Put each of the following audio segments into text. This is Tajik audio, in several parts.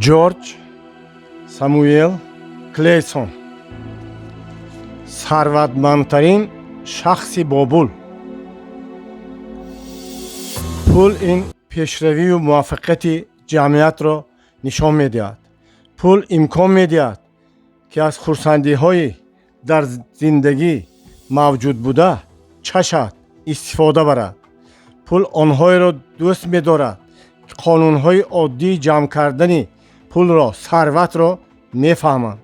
Ҷорҷ Самуэл Клейсон, сарватмандтарин шахси Бобул. Пул ин пешравию муваффақияти ҷамъиятро нишон медиҳад. Пул имкон медиҳад, ки аз хурсандиҳои дар зиндагӣ мавҷуд буда чашад, истифода барад. Пул онҳоеро дӯст медорад, ки қонунҳои оддии ҷамъ кардани пулро, сарватро мефаҳманд.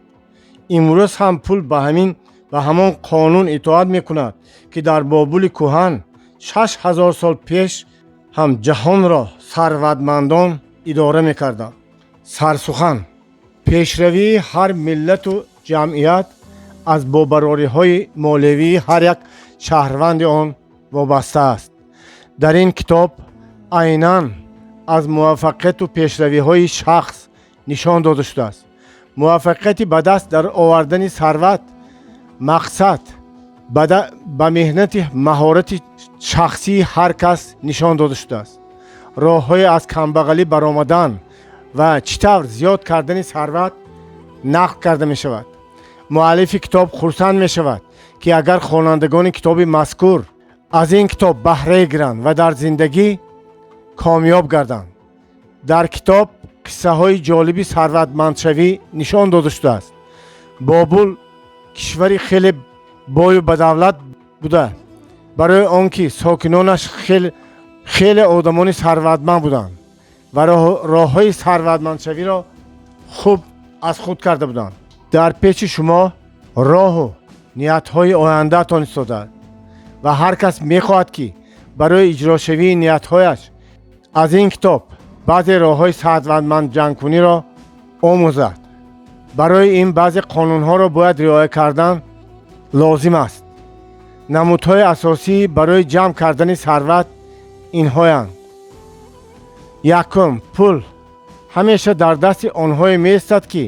Имрӯз ҳам пул ба ҳамон қонун итоат мекунад, ки дар Бобули кӯҳан 6000 сол пеш ҳам ҷаҳонро сарватмандон идора мекарданд. Сарсухан: пешравии ҳар миллату ҷамъият аз бобарориҳои молиявии ҳар як шаҳрванди он вобаста аст. Дар ин китоб айнан аз муваффақияту пешравиҳои шахс нишон дода шудааст. Муваффақияти ба даст дар овардани сарват мақсад ба меҳнати маҳорати шахсии ҳар кас нишон дода шудааст. Роҳҳои аз камбағалӣ баромадан ва чӣ тавр зиёд кардани сарват нақл карда мешавад. Муаллифи китоб хурсанд мешавад, ки агар хонандагони китоби мазкур аз ин китоб баҳрае гиранд ва дар зиндагӣ комёб гарданд. Дар китоб қиссаҳои ҷолиби сарватмандшавӣ нишон дода шудааст. Бобул кишвари хеле бою бадавлат буда, барои он ки сокинонаш хеле одамони сарватманд буданд ва роҳҳои сарватмандшавиро хуб аз худ карда буданд. Дар пеши шумо роҳу ниятҳои ояндаатон истодааст ва ҳар кас мехоҳад, ки барои иҷрошавии ниятҳояш аз ин китоб баъзе роҳҳои сарватмандҷамъкуниро омӯзад. Барои ин баъзе қонунҳоро бояд риоя кардан лозим аст. Намудҳои асосӣ барои ҷамъ кардани сарват инҳоянд: якум, пул ҳамеша дар дасти онҳое меистад, ки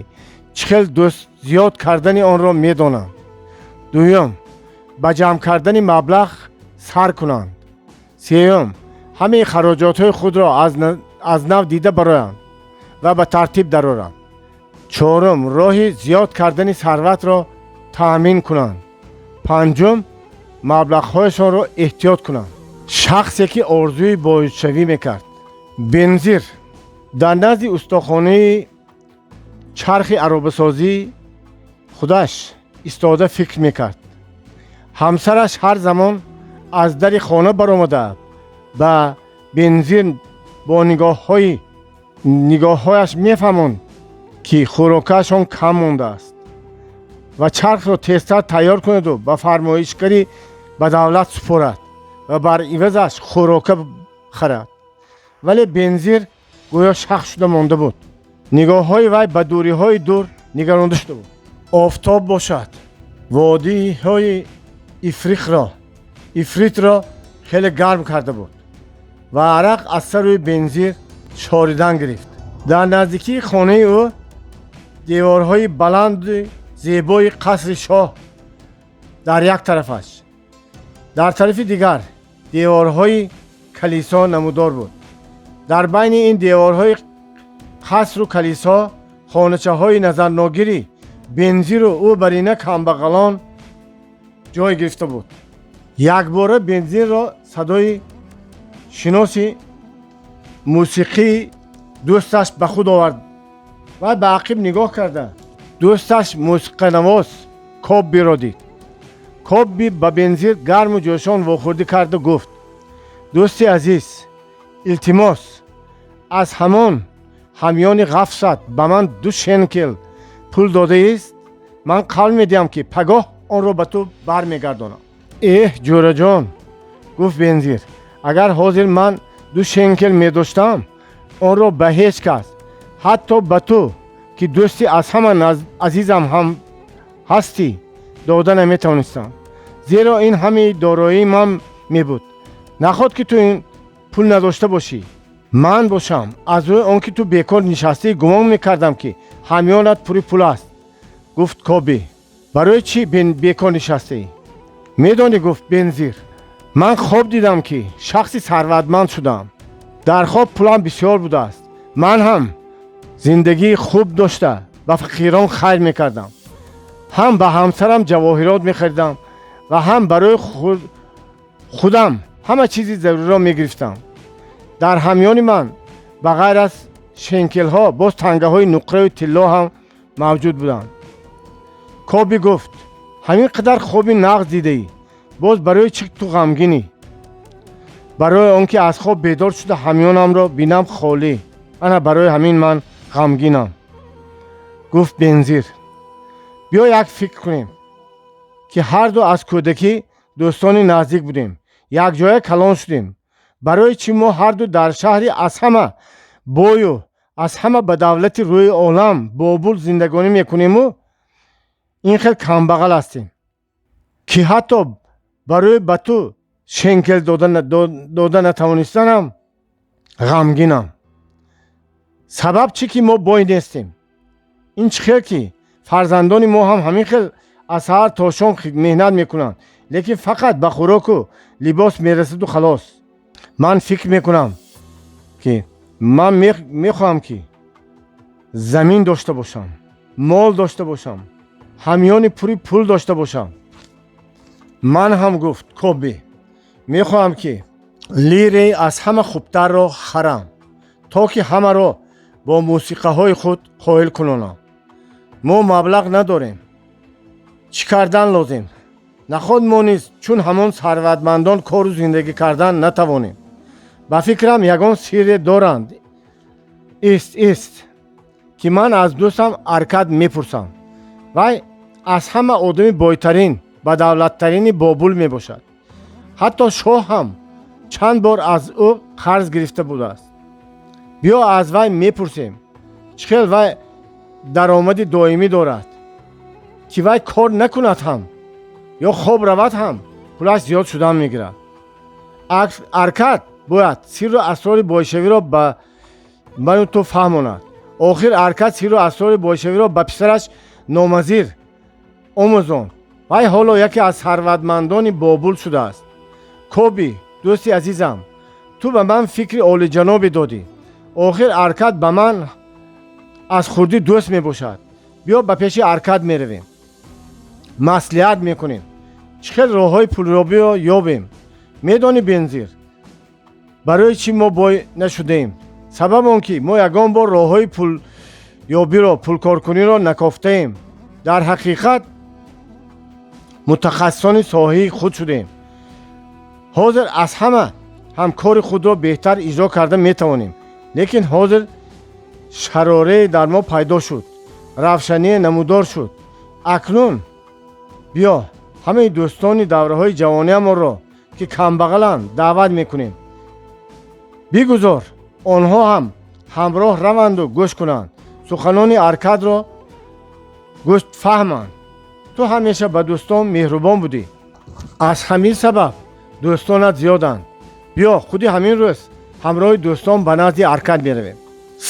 чӣ хел дӯст зиёд кардани онро медонанд. Дуюм, ба ҷамъ кардани маблағ сар кунанд. Сеюм, ҳамаи хароҷотҳои худро аз нав дида бароянд ва ба тартиб дароранд. Чорум, роҳи зиёд кардани сарватро таъмин кунанд. Панҷум, маблағҳояшонро эҳтиёт кунанд. Шахсе, ки орзуи боишавӣ мекард. Бензир дар назди устохонаи чархи аробасозӣ худаш истода фикр мекард. Ҳамсараш ҳар замон аз дари хона баромада, ба Бензир бо нигоҳҳояш мефаҳмонд, ки хӯрокаашон кам мондааст ва чархро тезтар тайёр кунаду ба фармоишгари ба давлат супорад ва бар ивазаш хӯрока харад. Вале Бензир гӯё шах шуда монда буд. Нигоҳҳои вай ба дуриҳои дур нигаронда шуда буд. Офтоб бошад, водиҳои Ифритро хеле гарм карда буд ва арақ аз сарӯи Бензир шоридан гирифт. Дар наздикии хонаи ӯ деворҳои баланду зебои қасри шоҳ дар як тарафаш, дар тарафи дигар деворҳои калисо намудор буд. Дар байни ин деворҳои қасру калисо хоначаҳои назарногири Бензиру ӯ барина камбағалон ҷой гирифта буд. Якбора Бензирро садои шиноси мусиқии дӯсташ ба худ овард ва ба ақиб нигоҳ карда, дӯсташ мусиқанавоз Коббиро дид. Кобби ба Бензир гарму ҷӯшон вохӯрдӣ карда гуфт: «Дӯсти азиз, илтимос, аз ҳамон ҳамёни ғафсат ба ман 2 шенкел пул додаист. Ман қавл медиҳам, ки пагоҳ онро ба ту бармегардонам». «Эҳ, ҷӯраҷон, — гуфт Бензир, — агар ҳозир ман 2 шенкел медоштам, онро ба ҳеҷ кас, ҳатто ба ту, ки дӯсти аз ҳама азизам ҳам ҳастӣ, дода наметавонистам, зеро ин ҳамаи дороии ман мебуд. Наход ки ту ин пул надошта бошӣ? Ман бошам, аз рӯи он ки ту бекор нишастӣ, гумон мекардам, ки ҳамёнат пури пул аст», — гуфт Коби. «Барои чӣ бекор нишастаӣ?» «Медонӣ, — гуфт Бензир, — ман хоб дидам, ки шахси сарватманд шудам. Дар хоб пулам бисёр будааст. Ман ҳам Зиндагии хуб дошта, ба фақирон хайр мекардам, ҳам ба ҳамсарам ҷавоҳирот мехаридам ва ҳам барои худам ҳама чизи заруриро мегирифтам. Дар ҳамёни ман ба ғайр аз шенкелҳо боз тангаҳои нуқраю тилло ҳам мавҷуд буданд. Коби гуфт: «Ҳамин қадар хоби нағз дидаӣ, боз барои чӣ ту ғамгинӣ?» «Барои он ки аз хоб бедор шуда, ҳамёнамро бинам холӣ, ана барои ҳамин ман ғамгинам», гуфт Бензир. «Биё, як фикр кунем, ки ҳарду аз кӯдакӣ дӯстони наздик будем, якҷоя калон шудем. Барои чӣ мо ҳарду дар шаҳри аз ҳама бою аз ҳама ба давлати рӯи олам, Бобул, зиндагонӣ мекунему ин хел камбағал ҳастем, ки ҳатто барои ба ту шенкел дода натавонистанам ғамгинам? Сабаб чӣ, ки мо бой нестем? Ин чӣ хел, ки фарзандони мо ҳам ҳамин хел аз саҳар то шом меҳнат мекунанд, лекин фақат ба хӯроку либос мерасаду халос? Ман фикр мекунам, ки ман мехоҳам, ки замин дошта бошам, мол дошта бошам, ҳамёни пури пул дошта бошам». «Ман ҳам, — гуфт Коби, — мехоҳам, ки лиреи аз ҳама хубтарро харам, то ки ҳамаро бо мусиқаҳои худ қоил кунонам. Мо маблағ надорем. Чӣ кардан лозим? Наход мо низ чун ҳамон сарватмандон кору зиндагӣ кардан натавонем? Ба фикрам, ягон сирре доранд. Ист, ист, ки ман аз дӯстам Аркад мепурсам. Вай аз ҳама одами бойтарин, бадавлаттарини Бобул мебошад. Ҳатто шоҳ ҳам чанд бор аз ӯ қарз гирифта будааст. Биё, аз вай мепурсем, чӣ хел вай даромади доимӣ дорад, ки вай кор накунад ҳам ё хоб равад ҳам, пулаш зиёд шудан мегирад. Аркад бояд сирру асрори бойшавиро ба ману ту фаҳмонад. Охир Аркад сирру асрори бойшавиро ба писараш Номазир омӯзонд. Вай ҳоло яке аз сарватмандони Бобул шудааст. Коби, дӯсти азизам, ту ба ман фикри олиҷанобе додӣ. Охир Аркад ба ман аз хурдӣ дӯст мебошад. Биё, ба пеши Аркад меравем, маслиҳат мекунем, чӣ хел роҳҳои пулёбиро ёбем. Медонӣ, Бензир, барои чӣ мо бой нашудаем? Сабаб он ки мо ягон бор роҳҳои пулёбиро, пулкоркуниро накофтаем. Дар ҳақиқат мутахассисони соҳаи худ шудем. Ҳозир аз ҳама ҳам кори худро беҳтар иҷро карда метавонем, лекин ҳозир шарорае дар мо пайдо шуд, равшание намудор шуд. Акнун биё, ҳамаи дӯстони давраҳои ҷавониамонро, ки камбағаланд, даъват мекунем. Бигузор онҳо ҳам ҳамроҳ раванду гӯш кунанд, суханони Аркадро гӯш фаҳманд. Ту ҳамеша ба дӯстон меҳрубон будӣ, аз ҳамин сабаб дӯстонат зиёданд. Биё, худи ҳамин рӯз ҳамроҳи дӯстон ба назди Аркад меравем».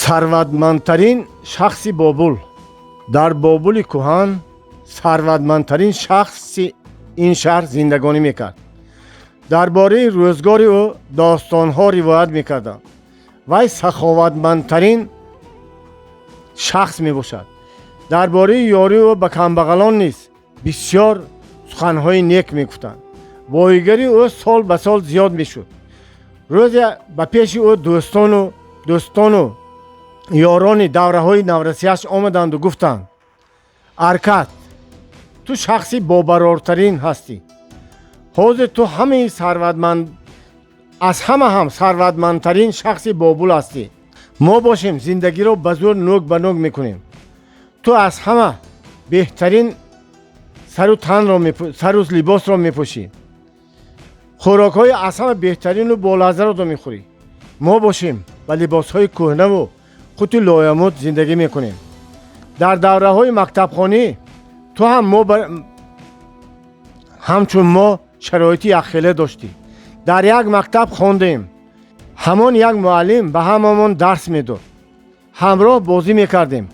Сарватмандтарин шахси Бобул. Дар Бобули кӯҳан сарватмандтарин шахси ин шаҳр зиндагонӣ мекард. Дар бораи рӯзгори ӯ достонҳо ривоят мекарданд. Вай саховатмандтарин шахс мебошад. Дар бораи ёрии ӯ ба камбағалон низ бисёр суханҳои нек мегуфтанд. Боигарии ӯ сол ба сол зиёд мешуд. Рӯзе ба пеши ӯ дӯстону ёрони давраҳои наврасиаш омаданду гуфтанд: «Аркад, ту шахси бобарортарин ҳастӣ. Ҳозир ту ҳамаи сарватманд, аз ҳама ҳам сарватмандтарин шахси Бобул ҳастӣ. Мо бошем, зиндагиро ба зӯр нӯк ба нӯк мекунем. Ту аз ҳама беҳтарин сару танро, сару либосро мепӯшӣ, хӯрокҳои аз ҳама беҳтарину болаззаро мехӯрӣ. Мо бошем, ба либосҳои кӯҳнаву қути лоямут зиндагӣ мекунем. Дар давраҳои мактабхонӣ ту ҳам мо ҳамчун мо шароити якхела доштӣ. Дар як мактаб хондем, ҳамон як муаллим ба ҳамамон дарс медод, ҳамроҳ бозӣ мекардем.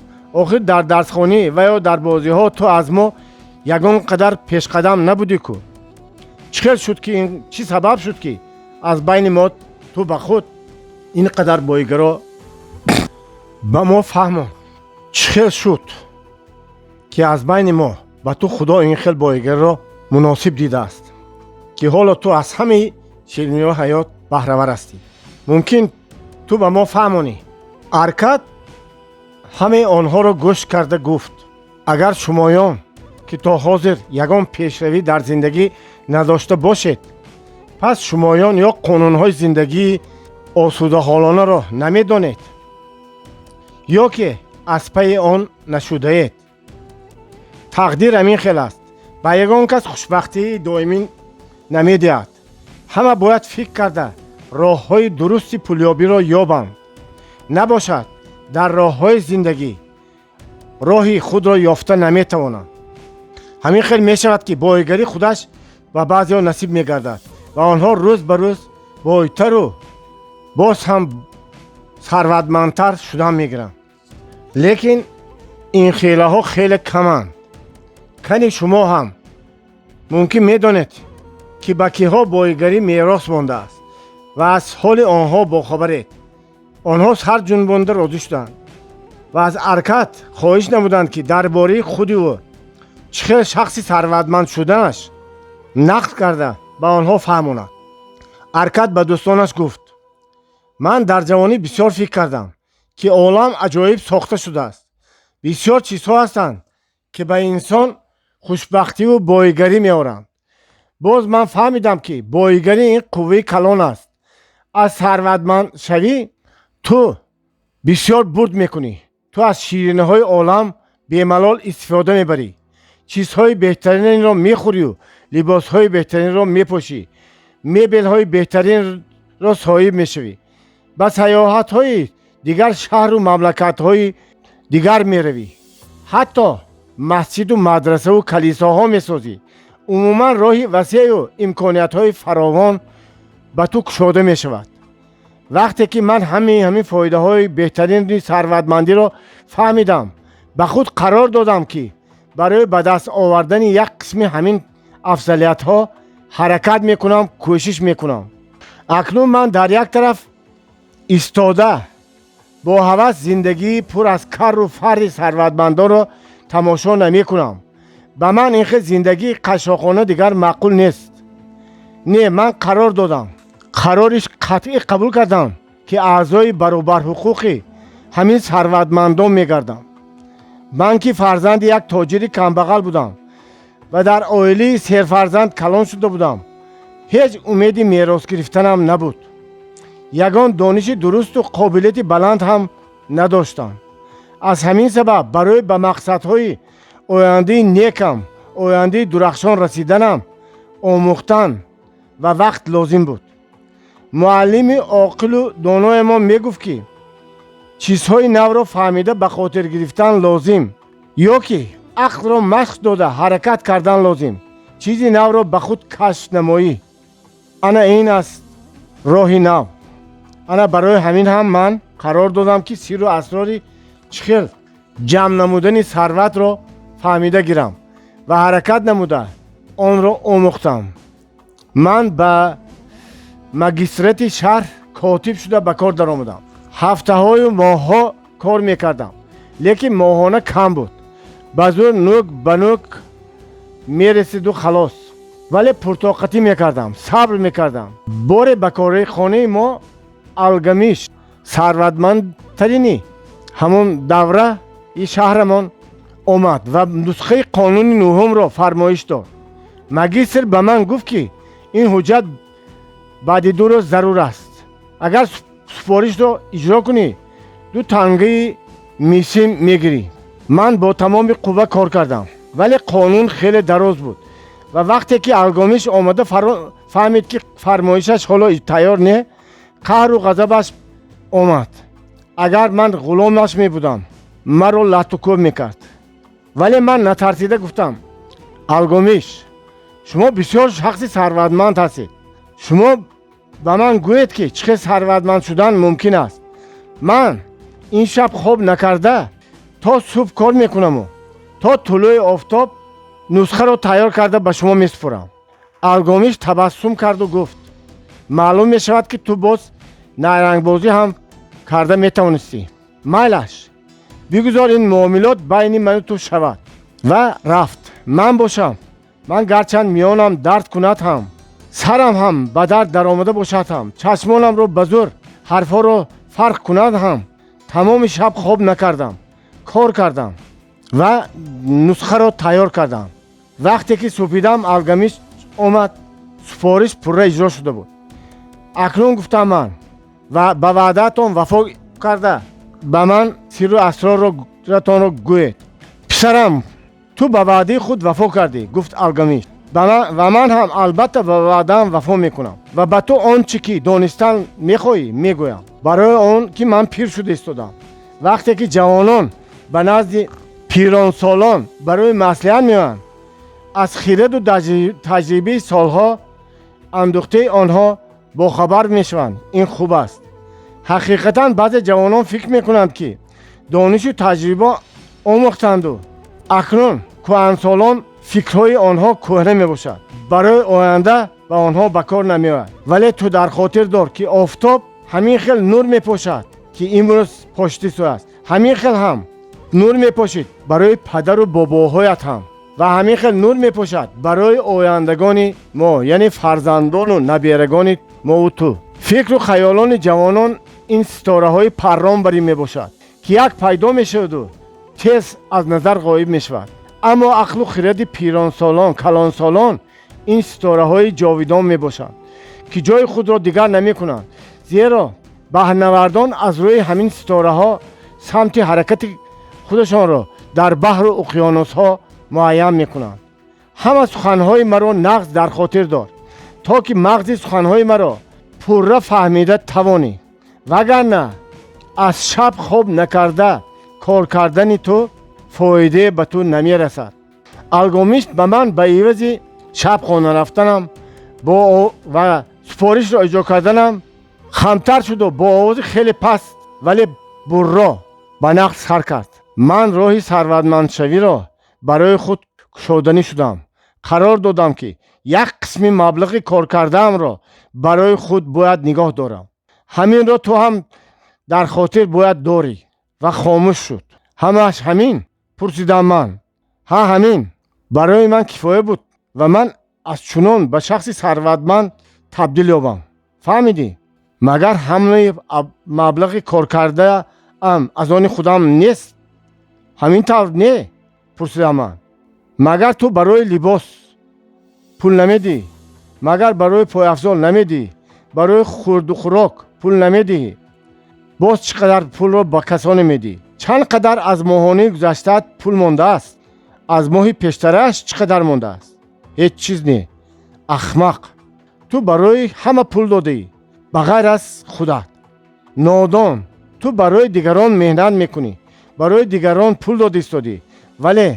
Охир дар дарсхонӣ ва ё дар бозиҳо ту аз мо ягон қадар пешқадам набудӣ ку. Чӣ хел шуд, ки чӣ сабаб шуд, ки аз байни мо ту ба худ ин қадар боигаро Ба мо фаҳмон, чӣ хел шуд, ки аз байни мо ба ту Худо ин хел боигариро муносиб дидааст, ки ҳоло ту аз ҳамаи шириниҳои ҳаёт баҳравар ҳастӣ? Мумкин ту ба мо фаҳмонӣ? Аркад ҳамаи онҳоро гӯш карда гуфт: агар шумоён, ки то ҳозир ягон пешравӣ дар зиндагӣ надошта бошед, пас шумоён ё қонунҳои зиндагии осудаҳолонаро намедонед, ё ки аз пайи он нашудаед. Тақдир ҳамин хел аст, ба ягон кас хушбахтии доимӣ намедиҳад. Ҳама бояд фикр карда роҳҳои дурусти пулёбиро ёбанд. Набошад, дар роҳҳои зиндагӣ роҳи худро ёфта наметавонанд. Ҳамин хел мешавад, ки боигарӣ худаш ба баъзеҳо насиб мегардад ва онҳо рӯз ба рӯз бойтару боз ҳам сарватмандтар шудан мегиранд. Лекин ин хелаҳо хеле каманд. Кани шумо ҳам мумкин медонед, ки ба киҳо боигарӣ мерос мондааст ва аз ҳоли онҳо бохабаред. Онҳо сар ҷунбонда розӣ шуданд ва аз Аркад хоҳиш намуданд, ки дар бораи худи ӯ чӣ хел шахси сарватманд шуданаш нақл карда ба онҳо фаҳмонад. Аркад ба дӯстонаш гуфт: ман дар ҷавонӣ бисёр фикр кардам, ки олам аҷоиб сохта шудааст. Бисёр чизҳо ҳастанд, ки ба инсон хушбахтиву боигарӣ меоранд. Боз ман фаҳмидам, ки боигарӣ ин қувваи калон аст. Аз сарватмандшавӣ ту бисёр бурд мекунӣ. Ту аз шириниҳои олам бемалол истифода мебарӣ, чизҳои беҳтаринро мехӯрию либосҳои беҳтаринро мепӯшӣ, мебелҳои беҳтаринро соҳиб мешавӣ, ба сайёҳатҳои дигар шаҳру мамлакатҳои дигар меравӣ, ҳатто масҷиду мадрасаву калисоҳо месозӣ. Умуман, роҳи васеъу имкониятҳои фаровон ба ту кушода мешавад. Вақте ки ман ҳамин фоидаҳои беҳтарини сарватмандиро фаҳмидам, ба худ қарор додам, ки барои ба даст овардани як қисми ҳамин афзалиятҳо ҳаракат мекунам, кӯшиш мекунам. Акнун ман дар як тараф истода бо ҳавас зиндагии пур аз карру фарри сарватмандонро тамошо намекунам. Ба ман ин хел зиндагии қашшоқона дигар маъқул нест. Не, ман қарор додам, қарори қатъӣ қабул кардам, ки аъзои баробарҳуқуқи ҳамин сарватмандон мегардам. Ман, ки фарзанди як тоҷири камбағал будам ва дар оилаи серфарзанд калон шуда будам, ҳеҷ умеди мерос гирифтанам набуд. Ягон дониши дурусту қобилияти баланд ҳам надоштам. Аз ҳамин сабаб барои ба мақсадҳои ояндаи некам, ояндаи дурахшон расиданам омӯхтан ва вақт лозим буд. Муаллими оқилу доноямон мегуфт, ки чизҳои навро фаҳмида ба хотир гирифтан лозим ё ки ақлро машқ дода ҳаракат кардан лозим. Чизи навро ба худ кашф намоӣ, ана ин аст роҳи нав. Ана барои ҳамин ҳам ман қарор додам, ки сирру асрори чӣ хел ҷамъ намудани сарватро фаҳмида гирам ва ҳаракат намуда онро омӯхтам. Ман ба магистрати шаҳр котиб шуда ба кор даромадам. Ҳафтаҳою моҳҳо кор мекардам, лекин моҳона кам буд. Ба зӯр нӯк ба нӯк мерасиду халос. Вале пуртоқатӣ мекардам, сабр мекардам. Боре ба кораи хонаи мо Алгамиш, сарватмандтарини ҳамон давраи шаҳрамон, омад ва нусхаи қонуни нӯҳумро фармоиш дод. Магистр ба ман гуфт, ки ин ҳуҷҷат баъди 2 рӯз зарур аст. Агар супоришро иҷро кунӣ, 2 тангаи мисин мегирӣ. Ман бо тамоми қувва кор кардам, вале қонун хеле дароз буд ва вақте ки Алгомиш омада фаҳмид, ки фармоишаш ҳоло тайёр не, қаҳру ғазабаш омад. Агар ман ғуломаш мебудам, маро латтукӯб мекард. Вале ман натарсида гуфтам: Алгомиш, шумо бисёр шахси сарватманд ҳастед. Шумо ба ман гӯед, ки чӣ хел сарватманд шудан мумкин аст. Ман ин шаб хоб накарда то субҳ кор мекунаму то тулӯи офтоб нусхаро тайёр карда ба шумо месупорам. Алгомиш табассум карду гуфт: маълум мешавад, ки ту боз найрангбозӣ ҳам карда метавонистӣ. Майлаш, бигузор ин муомилот байни ману ту шавад. Ва рафт. Ман бошам, ман гарчанд миёнам дард кунад ҳам, сарам ҳам ба дард даромада бошад ҳам, чашмонамро ба зӯр ҳарфҳоро фарқ кунад ҳам, тамоми шаб хоб накардам, кор кардам ва нусхаро тайёр кардам. Вақте ки супидам Алгамиш омад, супориш пурра иҷро шуда буд. Акнун, гуфтам ман, ва ба ваъдаатон вафо карда, ба ман сирру асроратонро гӯед. Писарам, ту ба ваъдаи худ вафо кардӣ, гуфт Алгамиш, ва ман ҳам албатта ба ваъдаам вафо мекунам ва ба ту он чӣ ки донистан мехоҳӣ, мегӯям. Барои он ки ман пир шуда истодам, вақте ки ҷавонон ба назди пиронсолон барои маслиҳат меоянд, аз хираду таҷрибаи солҳо андӯхтаи онҳо бохабар мешаванд. Ин хуб аст. Ҳақиқатан, баъзе ҷавонон фикр мекунанд, ки донишу таҷриба омӯхтанду акнун кӯҳансолон фикрҳои онҳо кӯҳна мебошад, барои оянда ба онҳо ба кор намеояд. Вале ту дар хотир дор, ки офтоб ҳамин хел нур мепошад, ки имрӯз пошидису аст, ҳамин хел ҳам нур мепошид барои падару бобоҳоят ҳам ва ҳамин хел нур мепошад барои ояндагони мо, яъне фарзандону наберагони мову ту. Фикру хаёлони ҷавонон ин ситораҳои паррон барин мебошад, ки як пайдо мешаваду тез аз назар ғоиб мешавад. Аммо ақлу хиради пиронсолон, калонсолон ин ситораҳои ҷовидон мебошанд, ки ҷои худро дигар намекунанд, зеро баҳрнавардон аз рӯи ҳамин ситораҳо самти ҳаракати худашонро дар баҳру уқёнусҳо муайян мекунанд. Ҳама суханҳои маро нағз дар хотир дор, то ки мағзи суханҳои маро пурра фаҳмида тавонӣ, вагарна аз шаб хоб накарда кор кардани ту фоидае ба ту намерасад. Алгомиш ба ман ба ивази шаб хона рафтанам бо ва супоришро иҷро карданам хамтар шуду бо овози хеле паст, вале бурро ба нақл сар кард: «Ман роҳи сарватмандшавиро барои худ кушоданӣ шудам. Қарор додам, ки як қисми маблағи коркардаамро барои худ бояд нигоҳ дорам. Ҳаминро ту ҳам дар хотир бояд дорӣ». Ва хомӯш шуд. «Ҳамааш ҳамин?» пурсидам ман. «Ҳа, ҳамин барои ман кифоя буд ва ман аз чунон ба шахси сарватманд табдил ёбам. Фаҳмидӣ? Магар ҳамаи маблағи коркардаам аз они худам нест? Ҳамин тавр не?» пурсидам ман. «Магар ту барои либос пул намедиҳӣ? Магар барои пойафзол намедиҳӣ? Барои хӯрду хӯрок пул намедиҳӣ? Боз чӣ қадар пулро ба касоне медиҳӣ? Чанд қадар аз моҳонаи гузаштаат пул мондааст? Аз моҳи пештарааш чӣ қадар мондааст? Ҳеҷ чиз не. Ахмақ, ту барои ҳама пул додаӣ, ба ғайр аз худат. Нодон, ту барои дигарон меҳнат мекунӣ, барои дигарон пул дода истодӣ, вале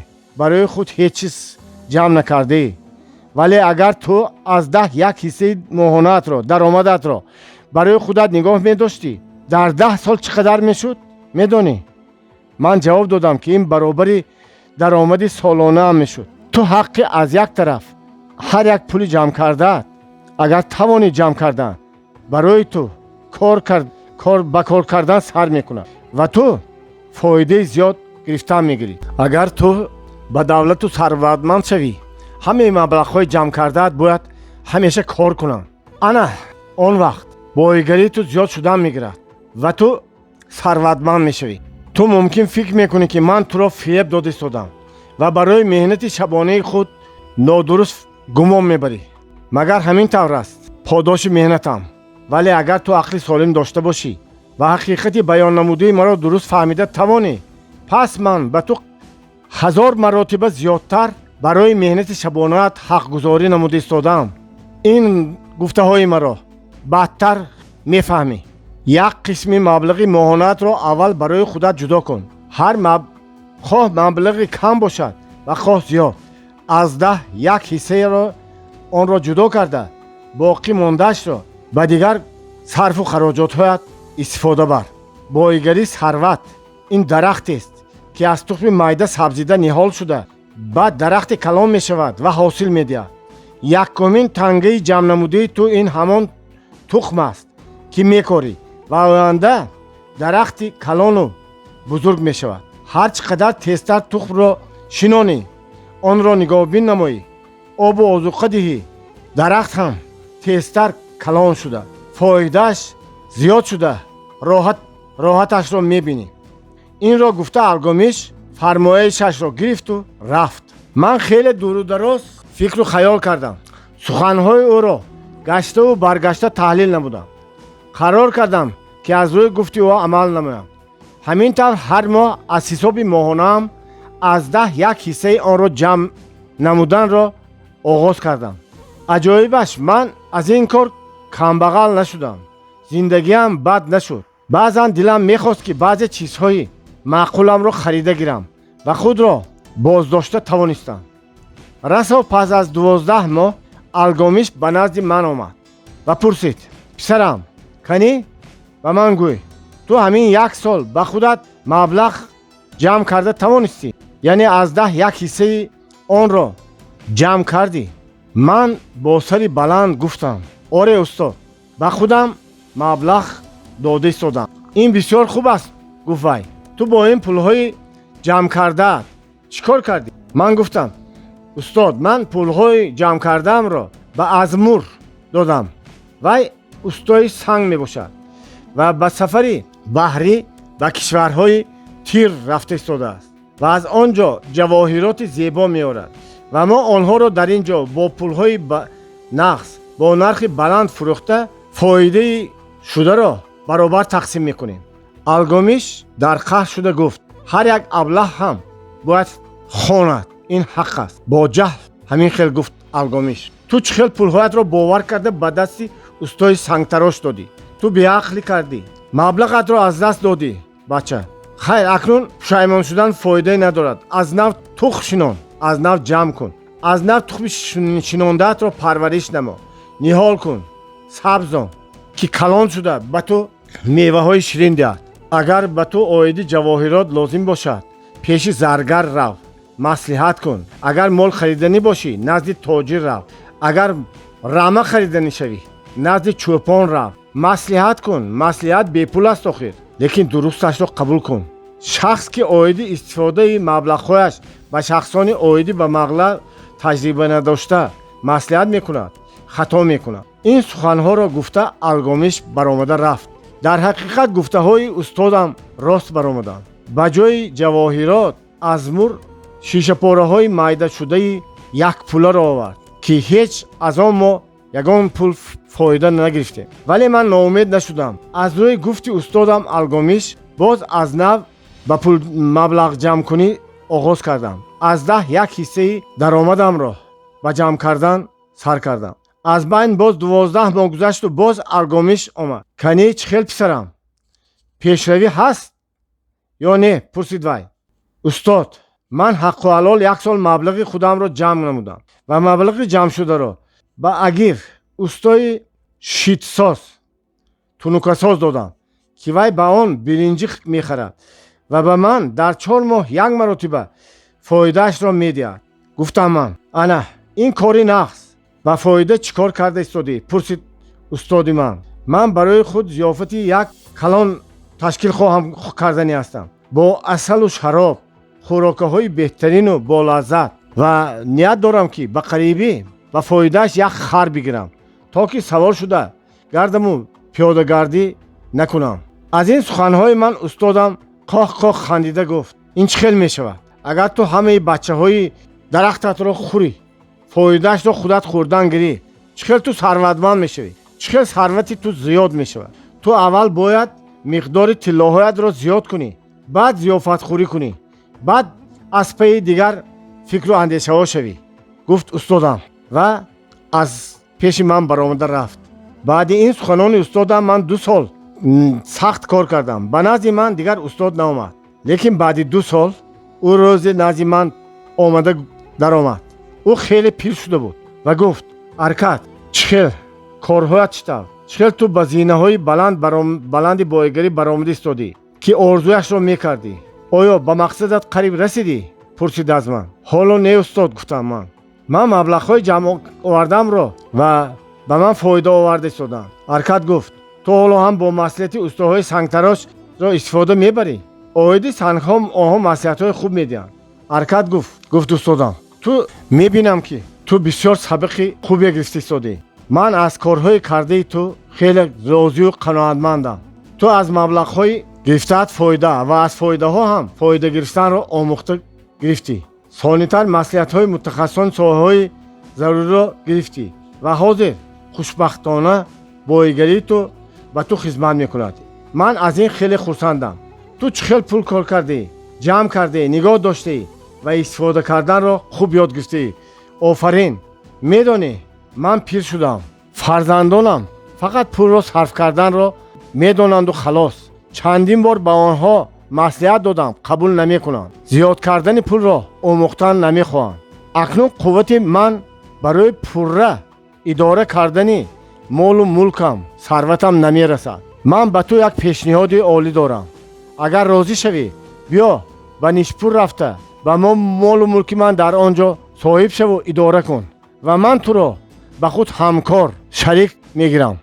барои худ ҳеҷ чиз ҷамъ накардаӣ. Вале агар ту аз 10 як ҳиссаи моҳонаатро, даромадатро барои худат нигоҳ медоштӣ, дар 10 сол чӣ қадар мешуд, медонӣ?» Ман ҷавоб додам, ки ин баробари даромади солонаам мешуд. «Ту ҳаққи аз як тараф ҳар як пули ҷамъ кардаат, агар тавонӣ ҷамъ кардан, барои ту кор кор ба кор кардан сар мекунад ва ту фоидаи зиёд гирифтан мегирӣ. Агар ту ба давлату сарватманд шавӣ, ҳамаи маблағҳои ҷамъ кардаат бояд ҳамеша кор кунанд. Ана он вақт боигарии ту зиёд шудан мегирад ва ту сарватманд мешавӣ. Ту мумкин фикр мекунӣ, ки ман туро фиреб дода истодам ва барои меҳнати шабонаи худ нодуруст гумон мебарӣ. Магар ҳамин тавр аст подоши меҳнатам? Вале агар ту ақли солим дошта бошӣ ва ҳақиқати баённамудаи маро дуруст фаҳмида тавонӣ, пас ман ба ту 1000 маротиба зиёдтар барои меҳнати шабонаат ҳақгузорӣ намуда истодаам. Ин гуфтаҳои маро баъдтар мефаҳмӣ. Як қисми маблағи моҳонаатро аввал барои худат ҷудо кун. Ҳар хоҳ маблағи кам бошад ва хоҳ зиёд, аз 10 як ҳиссаеро онро ҷудо карда, боқӣ мондаашро ба дигар сарфу хароҷотҳоят истифода бар. Боигарии сарват ин дарахтест, ки аз тухми майда сабзида, ниҳол шуда, баъд дарахти калон мешавад ва ҳосил медиҳад. Якумин тангаи ҷамънамудаи ту ин ҳамон тухм аст, ки мекорӣ, ва оянда дарахти калону бузург мешавад. Ҳар чӣ қадар тезтар тухмро шинонӣ, онро нигоҳбин намоӣ, обу озуқа диҳӣ, дарахт ҳам тезтар калон шуда, фоидааш зиёд шуда, роҳаташро мебинӣ. Инро гуфта, Алгомиш фармоишашро гирифту рафт. Ман хеле дуру дароз фикру хаёл кардам, суханҳои ӯро гаштаву баргашта таҳлил намудам. Қарор кардам, ки аз рӯи гуфти ӯ амал намоям. Ҳамин тавр, ҳар моҳ аз ҳисоби моҳонаам аз 10 як ҳиссаи онро ҷамъ намуданро оғоз кардам. Аҷоибаш, ман аз ин кор камбағал нашудам, зиндагиам бад нашуд. Баъзан дилам мехост, ки баъзе чизҳои маъқуламро харида гирам ва худро боздошта тавонистам. Расо пас аз 12 моҳ Алгомиш ба назди ман омад ва пурсид: «Писарам, канӣ ба ман гӯй, ту ҳамин як сол ба худат маблағ ҷамъ карда тавонистӣ, яъне аз 10 як ҳиссаи онро ҷамъ кардӣ?» Ман бо сари баланд гуфтам: «Оре, устод, ба худам маблағ дода истодам». «Ин бисёр хуб аст», гуфт вай. «Ту бо ин пулҳои ҷамъ кардаат чӣ кор кардӣ?» Ман гуфтам: «Устод, ман пулҳои ҷамъ кардаамро ба Азмур додам. Вай устои санг мебошад ва ба сафари баҳрӣ ба кишварҳои Тир рафта истодааст ва аз он ҷо ҷавоҳироти зебо меорад ва мо онҳоро дар ин ҷо бо пулҳои нағз, бо нархи баланд фурӯхта, фоидаи шударо баробар тақсим мекунем». Алгомиш дар қаҳр шуда гуфт: «Ҳар як аблаҳ ҳам бояд хонад, ин ҳақ аст». Бо ҷаҳл ҳамин хел гуфт Алгомиш: «Ту чӣ хел пулҳоятро бовар карда, ба дасти устои сангтарош додӣ? Ту беақлӣ кардӣ, маблағатро аз даст додӣ, бача. Хайр, акнун пушаймон шудан фоидае надорад. Аз нав тухм шинон, аз нав ҷамъ кун, аз нав тухми шинондаатро парвариш намо, ниҳол кун, сабзон, ки калон шуда ба ту меваҳои ширин диҳад. Агар ба ту оиди ҷавоҳирот лозим бошад, пеши заргар рав, маслиҳат кун. Агар мол хариданӣ бошӣ, назди тоҷир рав. Агар рама хариданӣ шавӣ, назди чӯпон рав, маслиҳат кун. Маслиҳат бепул аст охир, лекин дурусташро қабул кун. Шахс, ки оиди истифодаи маблағҳояш ба шахсони оиди ба маблағ таҷриба надошта маслиҳат мекунад, хато мекунад». Ин суханҳоро гуфта, Алгомиш баромада рафт. Дар ҳақиқат, гуфтаҳои устодам рост баромаданд. Ба ҷои ҷавоҳирот Азмур шишапораҳои майдашудаи якпуларо овард, ки ҳеҷ аз он мо ягон пул фоида нагирифтем. Вале ман ноумед нашудам. Аз рӯи гуфти устодам Алгомиш боз аз нав ба пул маблағ ҷамъкунӣ оғоз кардам. Аз 10 як ҳиссаи даромадамро ба ҷамъ кардан сар кардам. Аз байн боз 12 моҳ гузашту боз Алгомиш омад. «Канӣ, чӣ хел, писарам, пешравӣ ҳаст ё не?» пурсид вай. «Устод, ман ҳаққу ҳалол як сол маблағи худамро ҷамъ намудам ва маблағи ҷамъшударо ба Агир, устои шитсоз, тунукасоз додам, ки вай ба он биринҷӣ мехарад ва ба ман дар 4 моҳ як маротиба фоидаашро медиҳад», гуфтам ман. «Ана ин кори нағз. Ба фоида чӣ кор карда истодӣ?» пурсид устоди ман. «Ман барои худ зиёфати як калон ташкил хоҳам карданӣ ҳастам, бо асалу шароб, хӯрокаҳои беҳтарину болаззат, ва ният дорам, ки ба қарибӣ ба фоидааш як хар бигирам, то ки савор шуда гардаму пиёдагардӣ накунам». Аз ин суханҳои ман устодам қоҳ қоҳ хандида гуфт: «Ин чӣ хел мешавад? Агар ту ҳамаи бачаҳои дарахтатро хӯрӣ, фоидаашро худат хӯрдан гирӣ, чӣ хел ту сарватманд мешавӣ? Чӣ хел сарвати ту зиёд мешавад? Ту аввал бояд миқдори тиллоҳоятро зиёд кунӣ, баъд зиёфатхӯрӣ кунӣ, баъд аз пайи дигар фикру андешаҳо шавӣ», гуфт устодам ва аз пеши ман баромада рафт. Баъди ин суханони устодам ман 2 сол сахт кор кардам. Ба назди ман дигар устод наомад, лекин баъди 2 сол ӯ рӯзе назди ман омада даромад. Ӯ хеле пир шуда буд ва гуфт: «Аркад, чӣ хел корҳоят, чӣ тавр, чӣ хел ту ба зинаҳои баланди боигарӣ баромада истодӣ, ки орзуяшро мекардӣ? Оё ба мақсадат қариб расидӣ?» пурсид аз ман. «Ҳоло не, устод», гуфтам ман. «Ман маблағҳои ҷамъ овардамро ва ба ман фоида оварда истодам». Аркад гуфт: «Ту ҳоло ҳам бо маслиҳати устоҳои сангтарошро истифода мебарӣ?» Оиди сангҳо онҳо маслиҳатҳои хуб медиҳанд. Аркад гуфт: «Устодам, ту мебинам, ки ту бисёр сабақи хубе гирифта истодӣ. Ман аз корҳои кардаи ту хеле розию қаноатмандам. Ту аз маблағҳои гирифтаат фоида ва аз фоидаҳо ҳам фоида гирифтанро омӯхта гирифтӣ. Сонитар маслиҳатҳои мутахассисони соҳаҳои заруриро гирифтӣ ва ҳозир хушбахтона боигарии ту ба ту хизмат мекунад. Ман аз ин хеле хурсандам. Ту чӣ хел пул кор кардӣ, ҷамъ кардӣ, нигоҳ доштаӣ ва истифода карданро хуб ёд гирифтаӣ. Офарин! Медонӣ, ман пир шудам. Фарзандонам фақат пулро сарф карданро медонанду халос. Чандин бор ба онҳо маслиҳат додам, қабул намекунанд. Зиёд кардани пулро омӯхтан намехоҳанд. Акнун қуввати ман барои пурра идора кардани молу мулкам, сарватам намерасад. Ман ба ту як пешниҳоди олӣ дорам. Агар розӣ шавӣ, биё ба Нишпур рафта, ба мо молу мулки ман дар он ҷо соҳиб шаву идора кун ва ман туро ба худ ҳамкор, шарик мегирам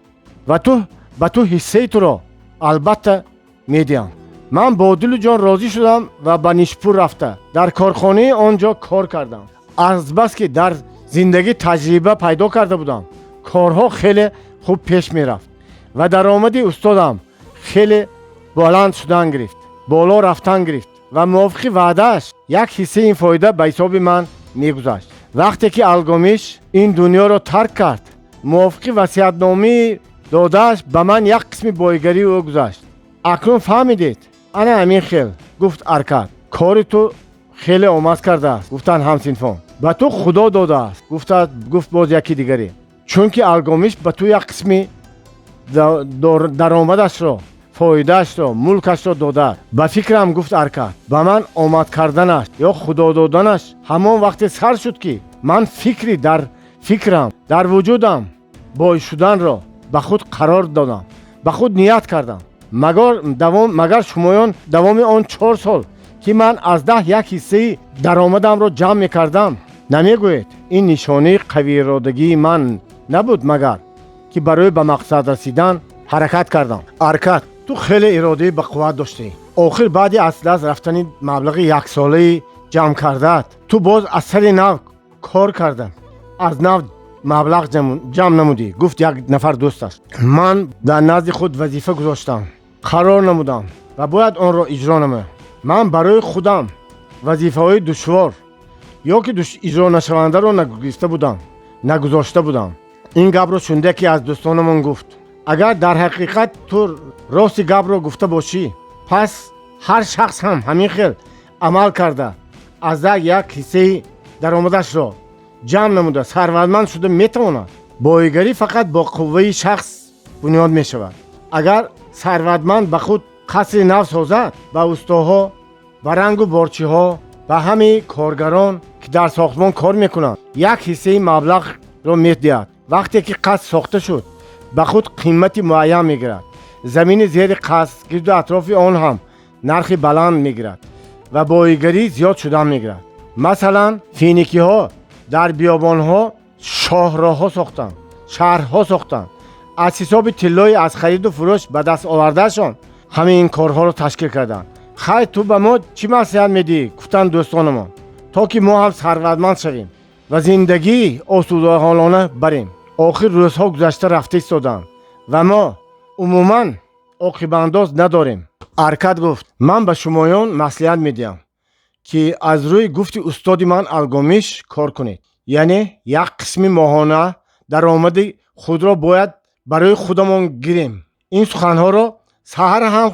ва ту ба ту ҳиссаи туро албатта медиҳам». Ман бо дилу ҷон розӣ шудам ва ба Нишпур рафта, дар корхонаи он ҷо кор кардам. Азбаски дар зиндагӣ таҷриба пайдо карда будам, корҳо хеле хуб пеш мерафт ва даромади устодам хеле баланд шудан гирифт, боло рафтан гирифт ва мувофиқи ваъдааш як ҳиссаи ин фоида ба ҳисоби ман мегузашт. Вақте ки Алгомиш ин дунёро тарк кард, мувофиқи васиятномаи додааш ба ман як қисми боигарии ӯ гузашт. Акнун фаҳмидед? Ана ҳамин хел», — гуфт Аркад. «Кори ту хеле омад кардааст», — гуфтанд ҳамсинфон. «Ба ту Худо додааст», — гуфт боз яки дигаре, «чунки Алгомиш ба ту як қисми даромадашро, фоидаашро, мулкашро додааст». «Ба фикрам, — гуфт Аркад, — ба ман омад карданаш ё Худо доданаш ҳамон вақте сар шуд, ки ман фикри дар фикрам, дар вуҷудам бой шуданро ба худ қарор додам, ба худ ният кардам. Магар шумоён давоми он 4 сол, ки ман аз 10 як ҳиссаи даромадамро ҷамъ мекардам, намегӯед, ин нишонаи қавииродагии ман набуд магар, ки барои ба мақсад расидан ҳаракат кардам? Аркад, ту хеле иродаи бақувват доштӣ. Охир баъди аз даст рафтани маблағи яксолаи ҷамъ кардаат, ту боз аз сари нав кор карда, аз нав маблағ ҷамъ намудӣ», — гуфт як нафар дӯсташ. «Ман дар назди худ вазифа гузоштам, қарор намудам ва бояд онро иҷро намоям. Ман барои худам вазифаҳои душвор ё ки иҷро нашавандаро нагирифта будам, нагузошта будам». Ин гапро шунида, яке аз дӯстонамон гуфт: «Агар дар ҳақиқат ту рости гапро гуфта бошӣ, пас ҳар шахс ҳам ҳамин хел амал карда, аз 10 як ҳиссаи даромадашро ҷамъ намуда, сарватманд шуда метавонад. Боигарӣ фақат бо қувваи шахс бунёд мешавад. Агар сарватманд ба худ қасри нав созад, ба устоҳо, ба рангу борчиҳо, ба ҳамаи коргарон, ки дар сохтмон кор мекунанд, як ҳиссаи маблағро медиҳад. Вақте ки қаср сохта шуд, ба худ қимати муайян мегирад. Замини зери қаср, гирду атрофи он ҳам нархи баланд мегирад ва боигарӣ зиёд шудан мегирад. Масалан, финикиҳо дар биёбонҳо шоҳроҳҳо сохтанд, шаҳрҳо сохтанд. Аз ҳисоби тиллои аз хариду фурӯш ба даст овардаашон ҳамаи ин корҳоро ташкил карданд. Хайр, ту ба мо чӣ маслиҳат медиҳӣ?» — гуфтанд дӯстонамон, «то ки мо ҳам сарватманд шавем ва зиндагии осудаҳолона барем? Охир рӯзҳо гузашта рафта истоданд ва мо умуман оқибаандоз надорем». Аркад гуфт: «Ман ба шумоён маслиҳат медиҳам, ки аз рӯи гуфти устоди ман Алгомиш кор кунед, яъне як қисми моҳона даромади худро бояд барои худамон гирем. Ин суханҳоро саҳар ҳам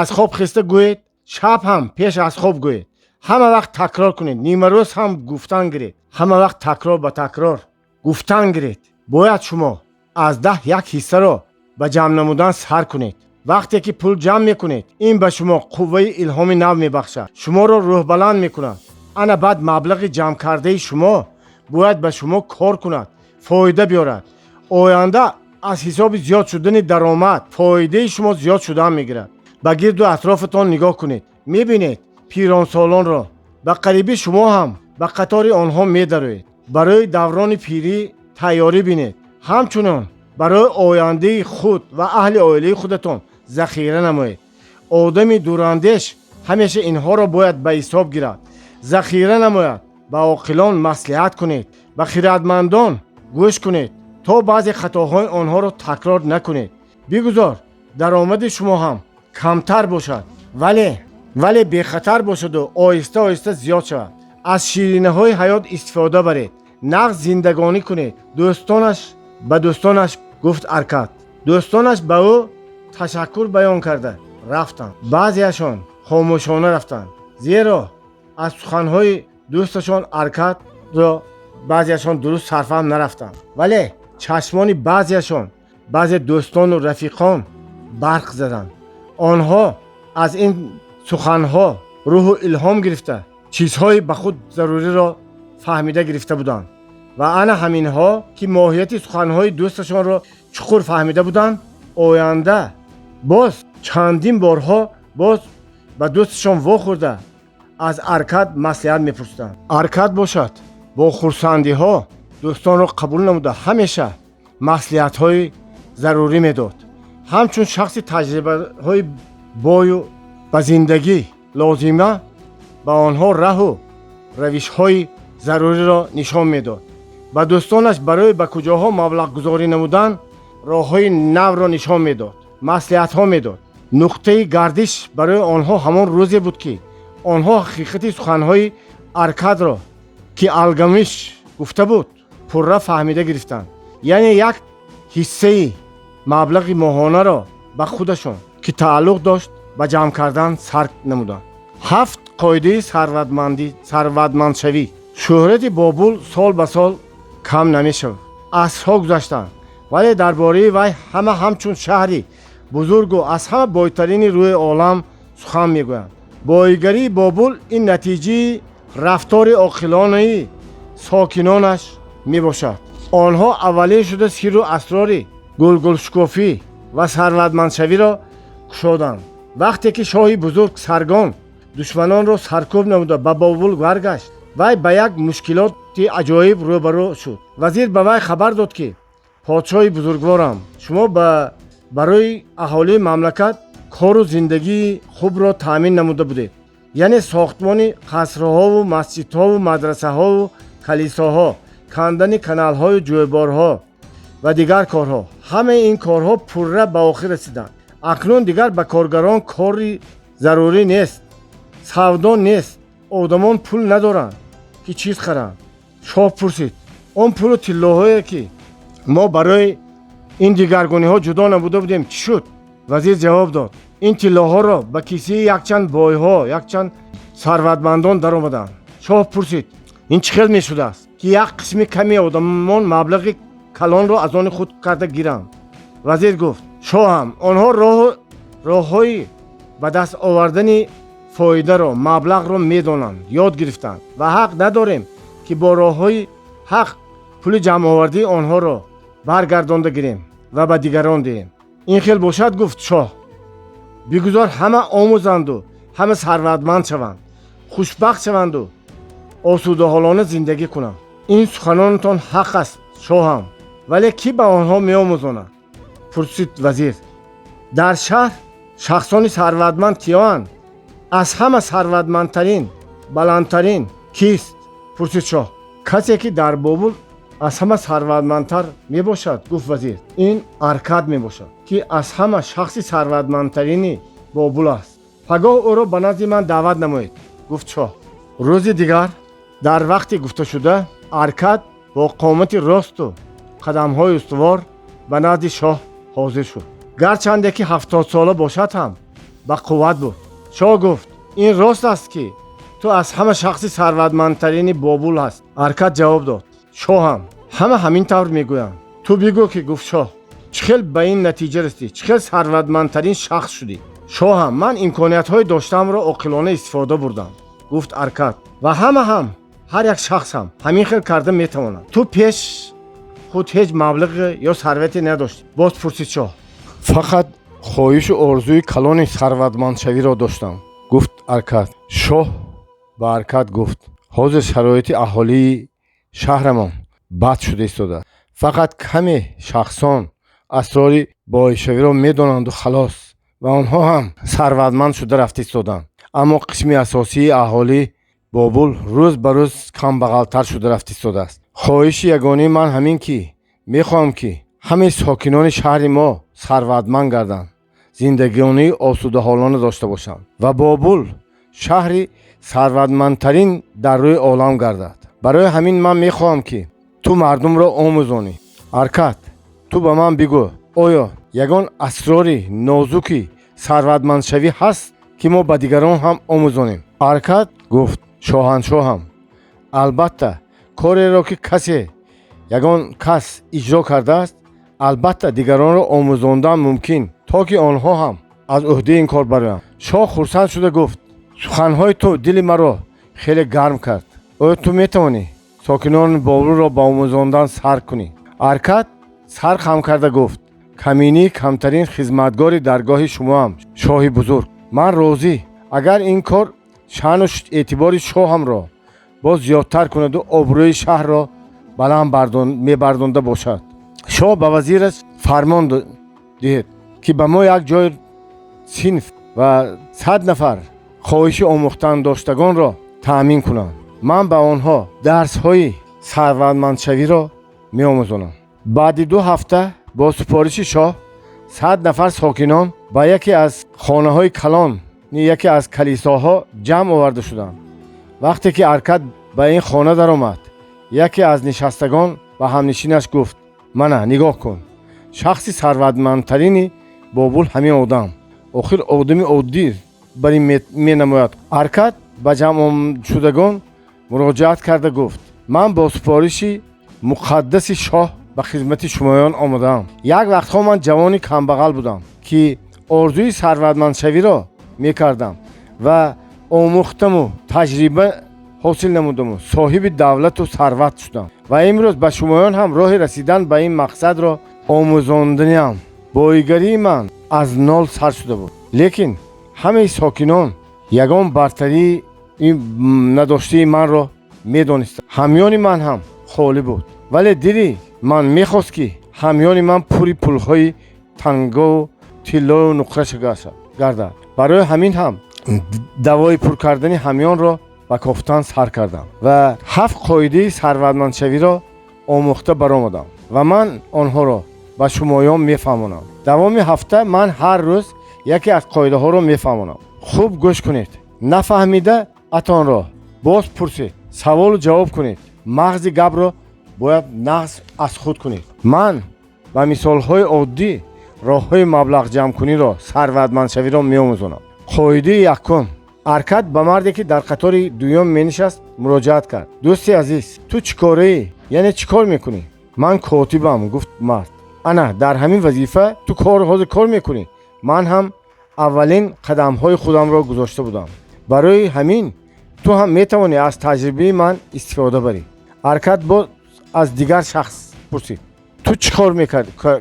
аз хоб хеста гӯед, шаб ҳам пеш аз хоб гӯед. Ҳама вақт такрор кунед, нимарӯз ҳам гуфтан гиред. Ҳама вақт такрор ба такрор гуфтан гиред. Бояд шумо аз 10 як ҳиссаро ба ҷамъ намудан сар кунед. Вақте ки пул ҷамъ мекунед, ин ба шумо қувваи илҳоми нав мебахшад, шуморо рӯҳбаланд мекунад. Ана баъд маблағи ҷамъкардаи шумо бояд ба шумо кор кунад, фоида биёрад. Оянда аз ҳисоби зиёд шудани даромад фоидаи шумо зиёд шудан мегирад. Ба гирду атрофатон нигоҳ кунед, мебинед пиронсолонро. Ба қарибӣ шумо ҳам ба қатори онҳо медароед. Барои даврони пирӣ тайёрӣ бинед. Ҳамчунон барои ояндаи худ ва аҳли оилаи худатон захира намоед. Одами дурандеш Ҳамеша инҳоро бояд ба ҳисоб гирад, захира намояд. Ба оқилон маслиҳат кунед, ба хирадмандон гӯш кунед, то баъзе хатоҳои онҳоро такрор накунед. Бигузор даромади шумо ҳам камтар бошад, вале бехатар бошаду оҳиста оҳиста зиёд шавад. Аз ширинаҳои ҳаёт истифода баред, нағз зиндагонӣ кунед. Дӯстонаш ба дӯстонаш гуфт Аркад. Дӯстонаш ба ӯ ташаккур баён карда рафтанд. Баъзеашон хомӯшона рафтанд, зеро аз суханҳои дӯсташон Аркадро баъзеашон дуруст сарфаҳм нарафтанд. Вале чашмони баъзеашон, баъзе дӯстону рафиқон барқ заданд. Онҳо аз ин суханҳо рӯҳу илҳом гирифта, чизҳои ба худ заруриро фаҳмида гирифта буданд. Ва ана ҳаминҳо, ки моҳияти суханҳои дӯсташонро чуқур фаҳмида буданд, оянда боз чандин борҳо боз ба дӯсташон вохӯрда, аз Аркад маслиҳат мепурсиданд. Аркад бошад, бо хурсандиҳо дӯстонро қабул намуда, ҳамеша маслиҳатҳои зарурӣ медод. Ҳамчун шахси таҷрибаҳои бою ба зиндагӣ лозима ба онҳо раҳу равишҳои заруриро нишон медод. Ба дӯстонаш барои ба куҷоҳо маблағгузорӣ намудан роҳҳои навро нишон медод, маслиҳатҳо медод. Нуқтаи гардиш барои онҳо ҳамон рӯзе буд, ки онҳо ҳақиқати суханҳои Аркадро, ки Алгамиш гуфта буд, пурра фаҳмида гирифтанд. Яъне як ҳиссаи маблағи моҳонаро ба худашон, ки тааллуқ дошт, ба ҷамъ кардан сар намуданд. Ҳафт қоидаи сарватмандшавӣ. Шӯҳрати Бобул сол ба сол кам намешавад. Асрҳо гузаштанд, вале дар бораи вай ҳама ҳамчун шаҳри бузургу аз ҳама бойтарини рӯи олам сухан мегӯянд. Боигарии Бобул ин натиҷаи рафтори оқилонаи сокинонаш мебошад. Онҳо аввалин шуда сирру асрори гулгулшукуфӣ ва сарватмандшавиро кушоданд. Вақте ки шоҳи бузург Саргон душманонро саркӯб намуда ба Бобул баргашт, вай ба як мушкилоти аҷоиб рӯбарӯ шуд. Вазир ба вай хабар дод, ки подшоҳи бузургворам, шумо барои аҳолии мамлакат кору зиндагии хубро таъмин намуда будед, яъне сохтмони қасрҳову масҷидҳову мадрасаҳову калисоҳо, кандани каналҳою ҷӯйборҳо ва дигар корҳо. Ҳамаи ин корҳо пурра ба охир расиданд. Акнун дигар ба коргарон кори зарурӣ нест, савдо нест, одамон пул надоранд, ки чиз харанд. Шоҳ пурсид: он пулу тиллоҳое, ки мо барои ин дигаргуниҳо ҷудо намуда будем, чӣ шуд? Вазир ҷавоб дод: ин тиллоҳоро ба кисаи якчанд бойҳо, якчанд сарватмандон даромаданд. Шоҳ пурсид: ин чӣ хел мешудааст, ки як қисми ками одамон маблағи калонро аз они худ карда гиранд? Вазир гуфт: шоҳам, онҳо роҳҳои ба даст овардани фоидаро, маблағро медонанд, ёд гирифтанд ва ҳақ надорем, ки бо роҳҳои ҳақ пули ҷамъовардии онҳоро баргардонда гирем ва ба дигарон диҳем. Ин хел бошад, гуфт шоҳ, бигузор ҳама омӯзанду ҳама сарватманд шаванд, хушбахт шаванду осудаҳолона зиндагӣ кунанд. Ин суханонатон ҳақ аст, шоҳам, вале кӣ ба онҳо меомӯзонад? Пурсид вазир. Дар шаҳр шахсони сарватманд киёанд? Аз ҳама сарватмандтарин, баландтарин кист? Пурсид шоҳ. Касе, ки дар Бобул аз ҳама сарватмандтар мебошад, гуфт вазир, ин Аркад мебошад, ки аз ҳама шахси сарватмандтарини Бобул аст. Пагоҳ ӯро ба назди ман даъват намоед, гуфт шоҳ. Рӯзи дигар дар вақти гуфташуда Аркад бо қомати росту қадамҳои устувор ба назди шоҳ ҳозир шуд. Гарчанде ки 70сола бошад ҳам, ба қувват буд. Шоҳ гуфт: ин рост аст, ки ту аз ҳама шахси сарватмандтарини Бобул ҳаст? Аркад ҷавоб дод: шоҳам, ҳама ҳамин тавр мегӯянд. Ту бигӯ, ки, гуфт шоҳ, чӣ хел ба ин натиҷа расидӣ, чӣ хел сарватмандтарин шахс шудӣ? Шоҳам, ман имкониятҳои доштаамро оқилона истифода бурдам, гуфт Аркад, ва ҳама ҳам, ҳар як шахс ҳам ҳамин хел карда метавонад. Ту пеш худ ҳеҷ маблағе ё сарвате надоштӣ? Боз пурсид шоҳ. Фақат хоҳишу орзуи калони сарватмандшавиро доштам, гуфт Аркад. Шоҳ ба Аркад гуфт: ҳозир шароити аҳолии шаҳрамон бад шуда истодааст. Фақат каме шахсон асрори боишавиро медонанду халос, ва онҳо ҳам сарватманд шуда рафта истоданд. Аммо қисми асосии аҳолии Бобул рӯз ба рӯз камбағалтар шуда рафт истодааст. Хоҳиши ягонаи ман ҳамин, ки мехоҳам, ки ҳамаи сокинони шаҳри мо сарватманд гарданд, зиндагонии осудаҳолона дошта бошанд ва Бобул шаҳри сарватмандтарин дар рӯи олам гардад. Барои ҳамин ман мехоҳам, ки ту мардумро омӯзонӣ. Аркад, ту ба ман бигӯ, оё ягон асрори нозуки сарватмандшавӣ ҳаст, ки мо ба дигарон ҳам омӯзонем? Аркад гуфт: «Шоҳаншоҳам, албатта, кореро, ки касе ягон кас иҷро кардааст, албатта, дигаронро омӯзондан мумкин, то ки онҳо ҳам аз ӯҳдаи ин кор бароянд». Шоҳ хурсанд шуда гуфт: «Суханҳои ту дили маро хеле гарм кард. Оё ту метавонӣ сокинони Бобулро ба омӯзондан сар кунӣ?» Аркад сар хам карда гуфт: «Каминӣ камтарин хизматгори даргоҳи шумоам, шоҳи бузург. Ман розӣ, агар ин кор шаъну эътибори шоҳамро боз зиёдтар кунаду обрӯи шаҳрро баланд мебардонда бошад». Шоҳ ба вазираш фармон диҳед, ки ба мо як ҷои синф ва 100 нафар хоҳиши омӯхтан доштагонро таъмин кунанд. Ман ба онҳо дарсҳои сарватмандшавиро меомӯзонам. Баъди 2 ҳафта бо супориши шоҳ 100 нафар сокинон ба яке аз хонаҳои калони яке аз калисоҳо ҷамъ оварда шуданд. Вақте ки Аркад ба ин хона даромад, яке аз нишастагон ба ҳамнишинаш гуфт: «Мана, нигоҳ кун, шахси сарватмандтарини Бобул ҳамин одам. Охир одами оддӣ бар ин менамояд». Аркад ба ҷамъшудагон муроҷиат карда гуфт: «Ман бо супориши муқаддаси шоҳ ба хизмати шумоён омадаам. Як вақтҳо ман ҷавони камбағал будам, ки орзуи сарватмандшавиро мекардам ва омӯхтаму таҷриба ҳосил намудаму соҳиби давлату сарват шудам ва имрӯз ба шумоён ҳам роҳи расидан ба ин мақсадро омӯзонданиам. Боигарии ман аз нол сар шуда буд, лекин ҳамаи сокинон ягон бартарии надоштии манро медонистанд. Ҳамёни ман ҳам холӣ буд, вале дили ман мехост, ки ҳамёни ман пури пулҳои тангову тиллою нуқра гардад. Барои ҳамин ҳам давои пур кардани ҳамёнро ба кофтан сар кардам ва ҳафт қоидаи сарватмандшавиро омӯхта баромадам ва ман онҳоро ба шумоён мефаҳмонам. Давоми ҳафта ман ҳар рӯз яке аз қоидаҳоро мефаҳмонам. Хуб гӯш кунед, нафаҳмида атонро боз пурсед, саволу ҷавоб кунед. Мағзи гапро бояд нағз аз худ кунед. Ман ба мисолҳои оддӣ роҳҳои маблағ ҷамъкуниро, сарватмандшавиро меомӯзонам. Қоидаи якум». Аркад ба марде, ки дар қатори дуюм менишаст, муроҷиат кард: «Дӯсти азиз, ту чӣ кораӣ, яъне чӣ кор мекунӣ?» «Ман котибам», гуфт мард. «Ана дар ҳамин вазифа ту кор ҳозир кор мекунӣ. Ман ҳам аввалин қадамҳои худамро гузошта будам. Барои ҳамин ту ҳам метавонӣ аз таҷрибаи ман истифода барӣ». Аркад боз аз дигар шахс пурсид: «Ту чӣ кор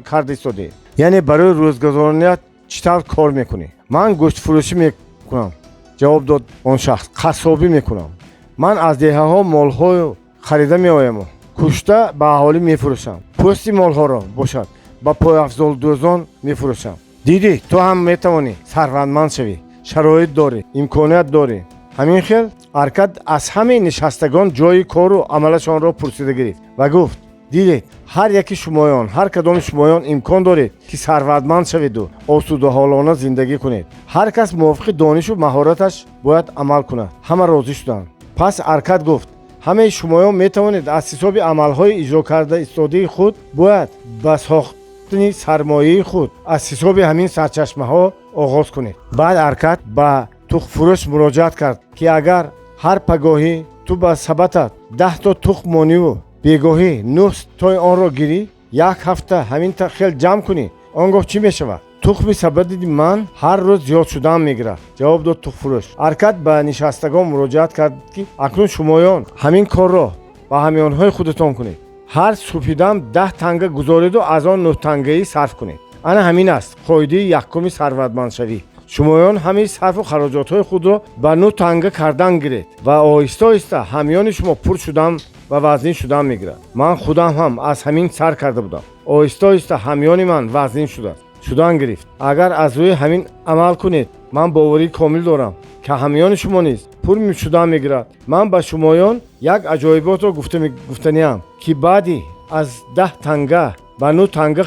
карда истодӣ, яъне барои рӯзгузароният чӣ тавр кор мекунӣ?» «Ман гӯштфурӯшӣ мекунам», ҷавоб дод он шахс. «Қассобӣ мекунам. Ман аз деҳаҳо молҳо харида меояму кушта ба аҳолӣ мефурӯшам. Пӯсти молҳоро бошад, ба пойафзолдӯзон мефурӯшам». «Дидӣ, ту ҳам метавонӣ сарватманд шавӣ. Шароит дорӣ, имконият дорӣ». Ҳамин хел Аркад аз ҳамаи нишастагон ҷои кору амалашонро пурсида гирифт ва гуфт: «Дидед, ҳар яки шумоён, ҳар кадоми шумоён имкон доред, ки сарватманд шаведу осудаҳолона зиндагӣ кунед. Ҳар кас мувофиқи донишу маҳораташ бояд амал кунад». Ҳама розӣ шуданд. Пас Аркад гуфт: «Ҳамаи шумоён метавонед аз ҳисоби амалҳои иҷро карда истодаи худ бояд ба сохтани сармояи худ аз ҳисоби ҳамин сарчашмаҳо оғоз кунед». Баъд Аркад ба тухмфурӯш муроҷиат кард, ки агар ҳар пагоҳӣ ту ба сабатат 10 то тухм мониву бегоҳӣ нӯҳ тои онро гирӣ, як ҳафта ҳамин хел ҷамъ кунӣ, он гоҳ чӣ мешавад? «Тухми сабади ман ҳар рӯз зиёд шудан мегирад», ҷавоб дод тухмфурӯш. Аркад ба нишастагон муроҷиат кард, ки акнун шумоён ҳамин корро ба ҳамёнҳои худатон кунед. Ҳар субҳидам 10 танга гузореду аз он нӯҳтангаӣ сарф кунед. Ана ҳамин аст қоидаи якуми сарватмандшавӣ. Шумоён ҳамаи сарфу хароҷотҳои худро ба нӯҳ танга кардан гиред ва оҳиста оҳиста ҳамёни шумо пур шудан ва вазнин шудан мегирад. Ман худам ҳам аз ҳамин сар карда будам. Оҳиста оҳиста ҳамёни ман вазнин шудааст, шудан гирифт. Агар аз рӯи ҳамин амал кунед, ман боварии комил дорам, ки ҳамёни шумо низ пур шуда мегирад. Ман ба шумоён як аҷоиботро гуфтаниам, ки баъди аз 10 танга ба 9 танга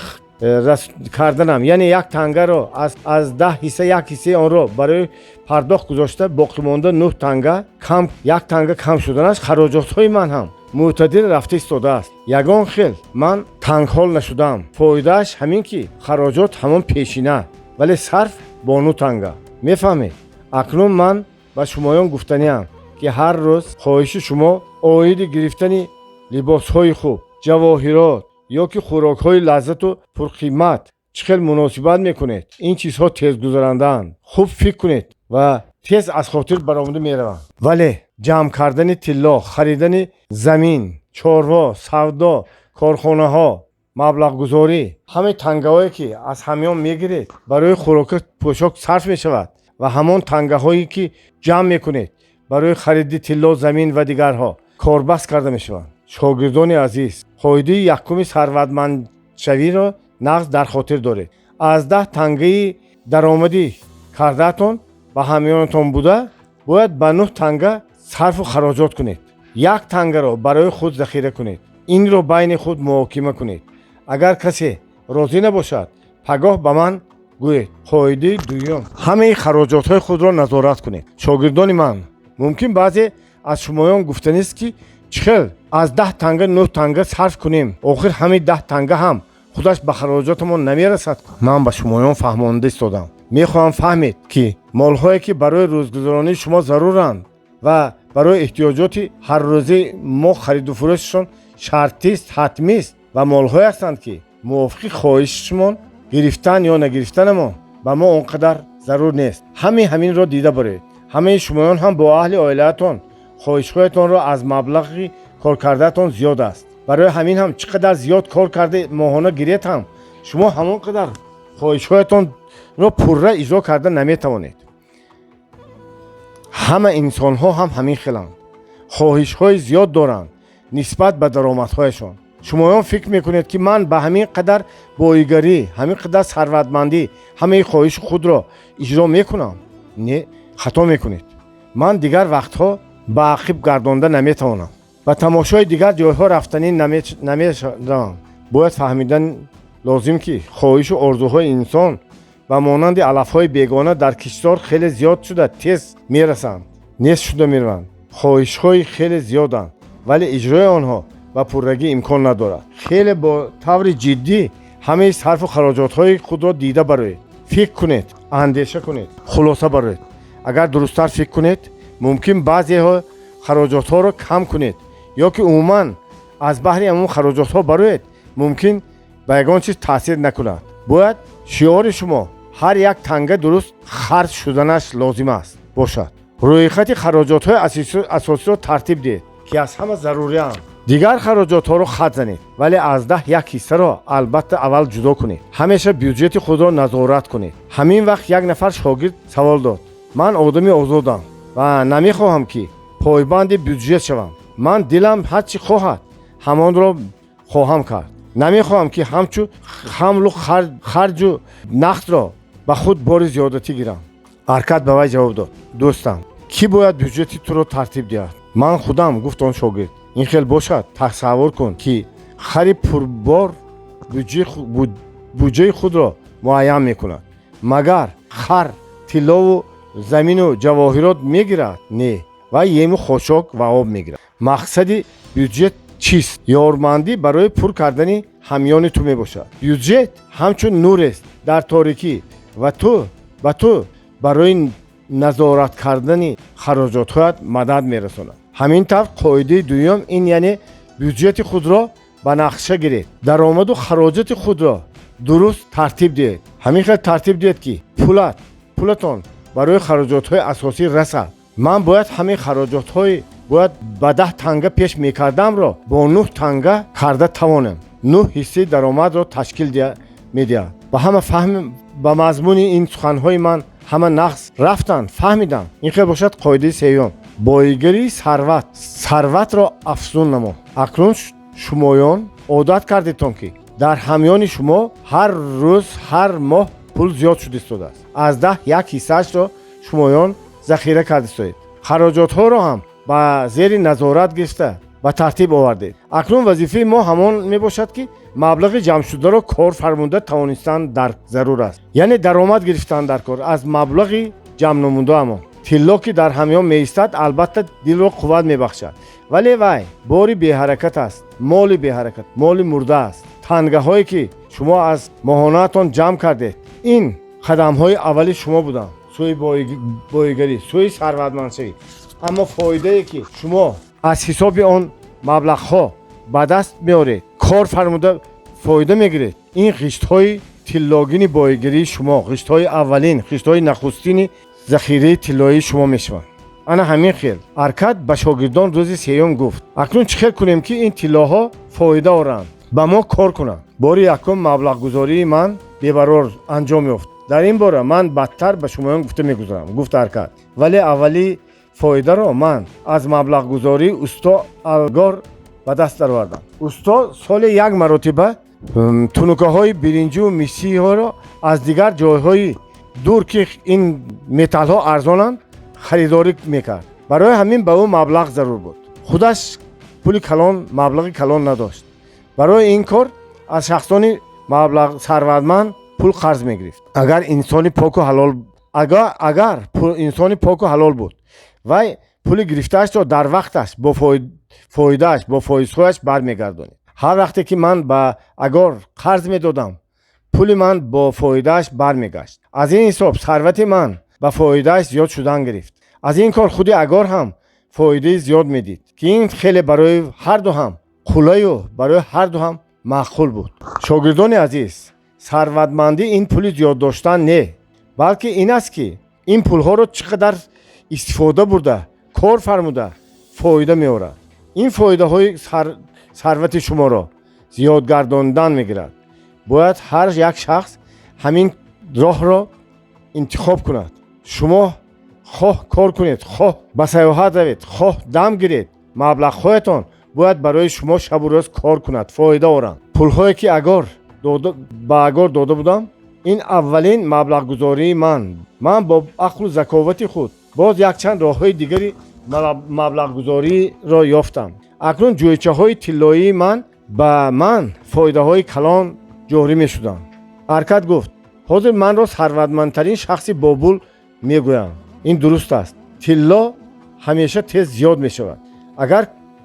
карданам, яъне як тангаро аз 10 ҳисса як ҳиссаи онро барои пардохт гузошта, боқимонда 9 танга кам, як танга кам шуданаш, хароҷотҳои ман ҳам мӯътадил рафта истодааст. Ягон хел ман тангҳол нашудаам. Фоидааш ҳамин, ки хароҷот ҳамон пешина, вале сарф бо 9 танга. Мефаҳмед? Акнун ман ба шумоён гуфтаниам, ки ҳар рӯз хоҳиши шумо оиди гирифтани либосҳои хуб, ҷавоҳирот ё ки хӯрокҳои лаззату пурқимат чӣ хел муносибат мекунед, ин чизҳо тезгузарандаанд. Хуб фикр кунед ва тез аз хотир баромада мераванд. Вале ҷамъ кардани тилло, харидани замин, чорво, савдо, корхонаҳо, маблағгузорӣ, ҳамаи тангаҳое, ки аз ҳамён мегиред, барои хӯроку пӯшок сарф мешавад ва ҳамон тангаҳое, ки ҷамъ мекунед, барои хариди тилло, замин ва дигарҳо корбаст карда мешаванд. Шогирдони азиз, қоидаи якуми сарватмандшавиро нағз дар хотир доред. Аз 10 тангаи даромадӣ кардаатон ба ҳамёнатон буда, бояд ба 9 танга сарфу хароҷот кунед, як тангаро барои худ захира кунед. Инро байни худ муҳокима кунед. Агар касе розӣ набошад, пагоҳ ба ман гӯед. Қоидаи дуюм: ҳамаи хароҷотҳои худро назорат кунед. Шогирдони ман, мумкин баъзе аз шумоён гуфтанист, ки чӣ хел аз 10 танга 9 танга сарф кунем, охир ҳамаи 10 танга ҳам худаш ба хароҷотамон намерасад. Ман ба шумоён фаҳмонда истодам. Мехоҳам фаҳмед, ки молҳое, ки барои рӯзгузаронии шумо заруранд ва барои эҳтиёҷоти ҳаррӯзаи мо хариду фурӯшашон шартист, ҳатмист ва молҳое ҳастанд, ки мувофиқи хоҳиши гирифтан ё нагирифтанамон ба мо он қадар зарур нест. Ҳамаи ҳаминро дида баред. Ҳамаи шумоён ҳам бо аҳли оилаатон хоҳишҳоятонро аз маблағи коркардаатон зиёд аст. Барои ҳамин ҳам чӣ қадар зиёд кор карда моҳона гиред ҳам, шумо ҳамон қадар хоҳишҳоятонро пурра иҷро карда наметавонед. Ҳама инсонҳо ҳам ҳамин хеланд, хоҳишҳои зиёд доранд нисбат ба даромадҳояшон. Шумоён фикр мекунед, ки ман ба ҳамин қадар боигарӣ, ҳамин қадар сарватмандӣ ҳамаи хоҳиши худро иҷро мекунам. Не, хато мекунед. Ман дигар вақтҳо ба ақиб гардонда наметавонам, ба тамошои дигар ҷойҳо рафтанӣ намешавам. Бояд фаҳмидан лозим, ки хоҳишу орзуҳои инсон ба монанди алафҳои бегона дар киштзор хеле зиёд шуда тез мерасанд, нест шуда мераванд. Хоҳишҳои хеле зиёданд, вале иҷрои онҳо ба пуррагӣ имкон надорад. Хеле бо таври ҷиддӣ ҳамаи сарфу хароҷотҳои худро дида бароед, фикр кунед, андеша кунед, хулоса бароед. Агар дурусттар фикр кунед, мумкин баъзеҳо хароҷотҳоро кам кунед ё ки умуман аз баҳри ҳамон хароҷотҳо бароед, мумкин ба ягон чиз таъсир накунад. Бояд шиори шумо ҳар як танга дуруст харҷ шуданаш лозим аст бошад. Рӯйхати хароҷотҳои асосиро тартиб диҳед, ки аз ҳама зарурианд. Дигар хароҷотҳоро хат занед, вале аз 10 як ҳиссаро албатта аввал ҷудо кунед. Ҳамеша бюҷети худро назорат кунед. Ҳамин вақт як нафар шогирд савол дод: ман одами озодам ва намехоҳам, ки пойбанди бюҷет шавам. Ман дилам ҳар чӣ хоҳад, ҳамонро хоҳам кард. Намехоҳам, ки ҳамчун ҳамлу харҷу нақдро ба худ бори зиёдатӣ гирам. Аркад ба вай ҷавоб дод: дӯстам, кӣ бояд бюҷети туро тартиб диҳад? Ман худам, гуфт он шогирд. Ин хел бошад, тасаввур кун, ки хари пурбор буҷаи худро муайян мекунад. Магар хар тиллову замину ҷавоҳирот мегирад? Не, вай ему хошок ва об мегирад. Мақсади бюҷет чист? Ёрмандӣ барои пур кардани ҳамёни ту мебошад. Бюҷет ҳамчун нурест дар торикӣ ва ту ба ту барои назорат кардани хароҷотҳоят мадад мерасонад. Ҳамин тавр, қоидаи дуюм ин, яъне бюҷети худро ба нақша гиред, даромаду хароҷоти худро дуруст тартиб диҳед. Ҳамин хел тартиб диҳед, ки пулатон барои хароҷотҳои асосӣ расад. Ман бояд ҳамин хароҷотҳои бояд ба 10 танга пеш мекардамро бо 9 танга карда тавонем. 9 ҳиссаи даромадро ташкил медиҳад. Ба ҳама фаҳм, ба мазмуни ин суханҳои ман ҳама нағз рафтанд, фаҳмиданд. Ин хел бошад, қоидаи сеюм: боигарии сарват, сарватро афзун намо. Акнун шумоён одат кардетон, ки дар ҳамёни шумо ҳар рӯз, ҳар моҳ пул зиёд шуда истодааст. Аз 10 як ҳиссаашро шумоён захира карда истоед. Хароҷотҳоро ҳам ба зери назорат гирифта, ба тартиб овардед. Акнун вазифаи мо ҳамон мебошад, ки маблағи ҷамъшударо кор фармуда тавонистан дар зарур аст, яъне даромад гирифтан дар кор аз маблағи ҷамънамудаамон. Тилло, ки дар ҳамён меистад, албатта дилро қувват мебахшад, вале вай бори беҳаракат аст, моли беҳаракат, моли мурда аст. Тангаҳое, ки шумо аз моҳонаатон ҷамъ кардед, ин қадамҳои аввали шумо буданд сӯи боигарӣ, сӯи сарватмандшавӣ. Аммо фоидае, ки шумо аз ҳисоби он маблағҳо ба даст меоред, кор фармуда фоида мегиред, ин ғиштҳои тиллогини боигарии шумо, ғиштҳои аввалин, ғиштҳои нахустини захираи тиллоии шумо мешаванд. Ана ҳамин хел Аркад ба шогирдон рӯзи сеюм гуфт: «Акнун чӣ хел кунем, ки ин тиллоҳо фоида оранд, ба мо кор кунанд?» Бори якум маблағгузории ман бебарор анҷом ёфт. Дар ин бора ман бадтар ба шумоён гуфта мегузарам, гуфт Аркад. Вале аввали фоидаро ман аз маблағгузории усто Алгор ба даст даровардам. Усто соли як маротиба тунукаҳои биринҷиву мисиҳоро аз дигар ҷойҳои дур, ки ин металлҳо арзонанд, харидорӣ мекард. Барои ҳамин ба ӯ маблағ зарур буд. Худаш пули калон, маблағи калон надошт. Барои ин кор аз шахсони маблағ сарватманд пул қарз мегирифт. Агар инсони поку ҳалол, агар инсони поку ҳалол буд, вай пули гирифтаашро дар вақташ, бо фоидааш, бо фоизҳояш бармегардонид. Ҳар вақте ки ман ба Агор қарз медодам, пули ман бо фоидааш бармегашт. Аз ин ҳисоб сарвати ман ба фоидааш зиёд шудан гирифт. Аз ин кор худи Агор ҳам фоидаи зиёд медид, ки ин хеле барои ҳарду ҳам қулаю барои ҳарду ҳам маъқул буд. Шогирдони азиз, сарватмандӣ ин пули зиёд доштан не, балки ин аст, ки ин пулҳоро чӣ қадар истифода бурда, кор фармуда фоида меорад. Ин фоидаҳои сарвати шуморо зиёд гардондан мегирад. Бояд ҳар як шахс ҳамин роҳро интихоб кунад. Шумо хоҳ кор кунед, хоҳ ба сайёҳат равед, хоҳ дам гиред, маблағҳоятон бояд барои шумо шабу рӯз кор кунад, фоида оранд. Пулҳое, ки Агор ба Агор дода будам, ин аввалин маблағгузории ман. Ман бо ақлу заковати худ боз якчанд роҳҳои дигари маблағгузориро ёфтам. Акнун ҷӯйчаҳои тиллоии ман ба ман фоидаҳои калон ҷорӣ мешуданд. Аркад гуфт: «Ҳозир манро сарватмандтарин шахси Бобул мегӯянд. Ин дуруст аст. Тилло ҳамеша тез зиёд мешавад, агар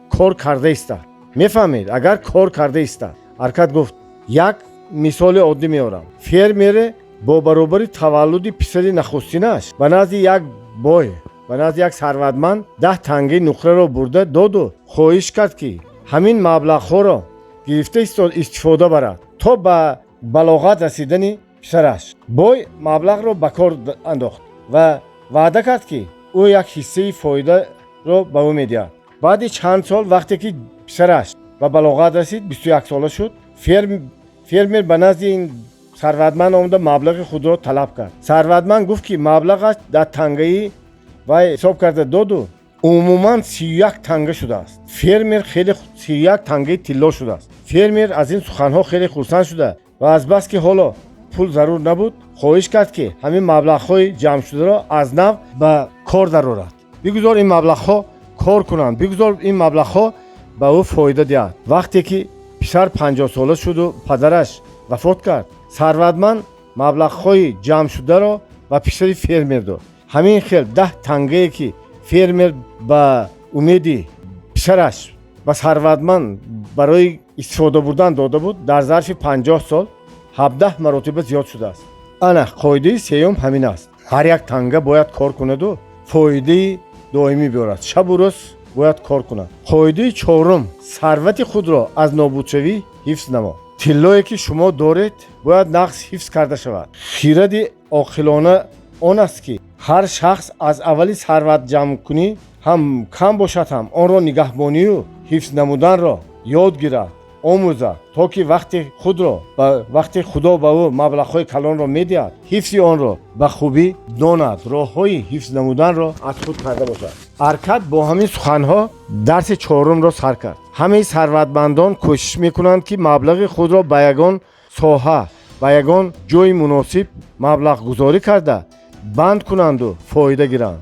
кор карда истад. Мефаҳмед, агар кор карда истад». Аркад гуфт: «Як мисоли оддӣ меорам. Фермере бо баробари таваллуди писари нахустинаш ба назди як бой, ба назди як сарватманд 10 тангаи нуқраро бурда доду хоҳиш кард, ки ҳамин маблағҳоро гирифта истифода барад то ба балоғат расидани писараш. Бой маблағро ба кор андохт ва ваъда кард, ки ӯ як ҳиссаи фоидаро ба ӯ медиҳад. Баъди чанд сол, вақте ки писараш ба балоғат расид, 21 сола шуд, фермер ба назди ин сарватманд омада, маблағи худро талаб кард. Сарватманд гуфт, ки маблағаш дар тангаӣ вай ҳисоб карда доду умуман 31 танга шудааст. Фермер хеле 31 тангаи тилло шудааст. Фермер аз ин суханҳо хеле хурсанд шуда ва азбаски ҳоло пул зарур набуд, хоҳиш кард, ки ҳамин маблағҳои ҷамъшударо аз нав ба кор дарорад. Бигузор ин маблағҳо кор кунанд, бигузор ин маблағҳо ба ӯ фоида диҳад. Вақте ки писар 50-сола шуду падараш вафот кард, сарватманд маблағҳои ҷамъшударо ба писари фермер дод. Ҳамин хел 10 тангае, ки фермер ба умеди писараш ба сарватманд барои истифода бурдан дода буд, дар зарфи 50 сол 17 маротиба зиёд шудааст. Ана қоидаи сеюм ҳамин аст: ҳар як танга бояд кор кунаду фоидаи доимӣ биёрад, шабу рӯз бояд кор кунад. Қоидаи чорум: сарвати худро аз нобудшавӣ ҳифз намо. Тиллое, ки шумо доред, бояд нағз ҳифз карда шавад. Хиради оқилона он аст, ки ҳар шахс аз аввали сарват ҷамъкунӣ ҳам кам бошад ҳам, онро нигаҳбонию ҳифз намуданро ёд гирад, омӯзад, то ки вақте худро вақте Худо ба ӯ маблағҳои калонро медиҳад, ҳифзи онро ба хубӣ донад, роҳҳои ҳифз намуданро аз худ карда бошад. Аркад бо ҳамин суханҳо дарси чорумро сар кард. Ҳамаи сарватмандон кӯшиш мекунанд, ки маблағи худро ба ягон соҳа, ба ягон ҷои муносиб маблағгузорӣ карда, банд кунанду фоида гиранд.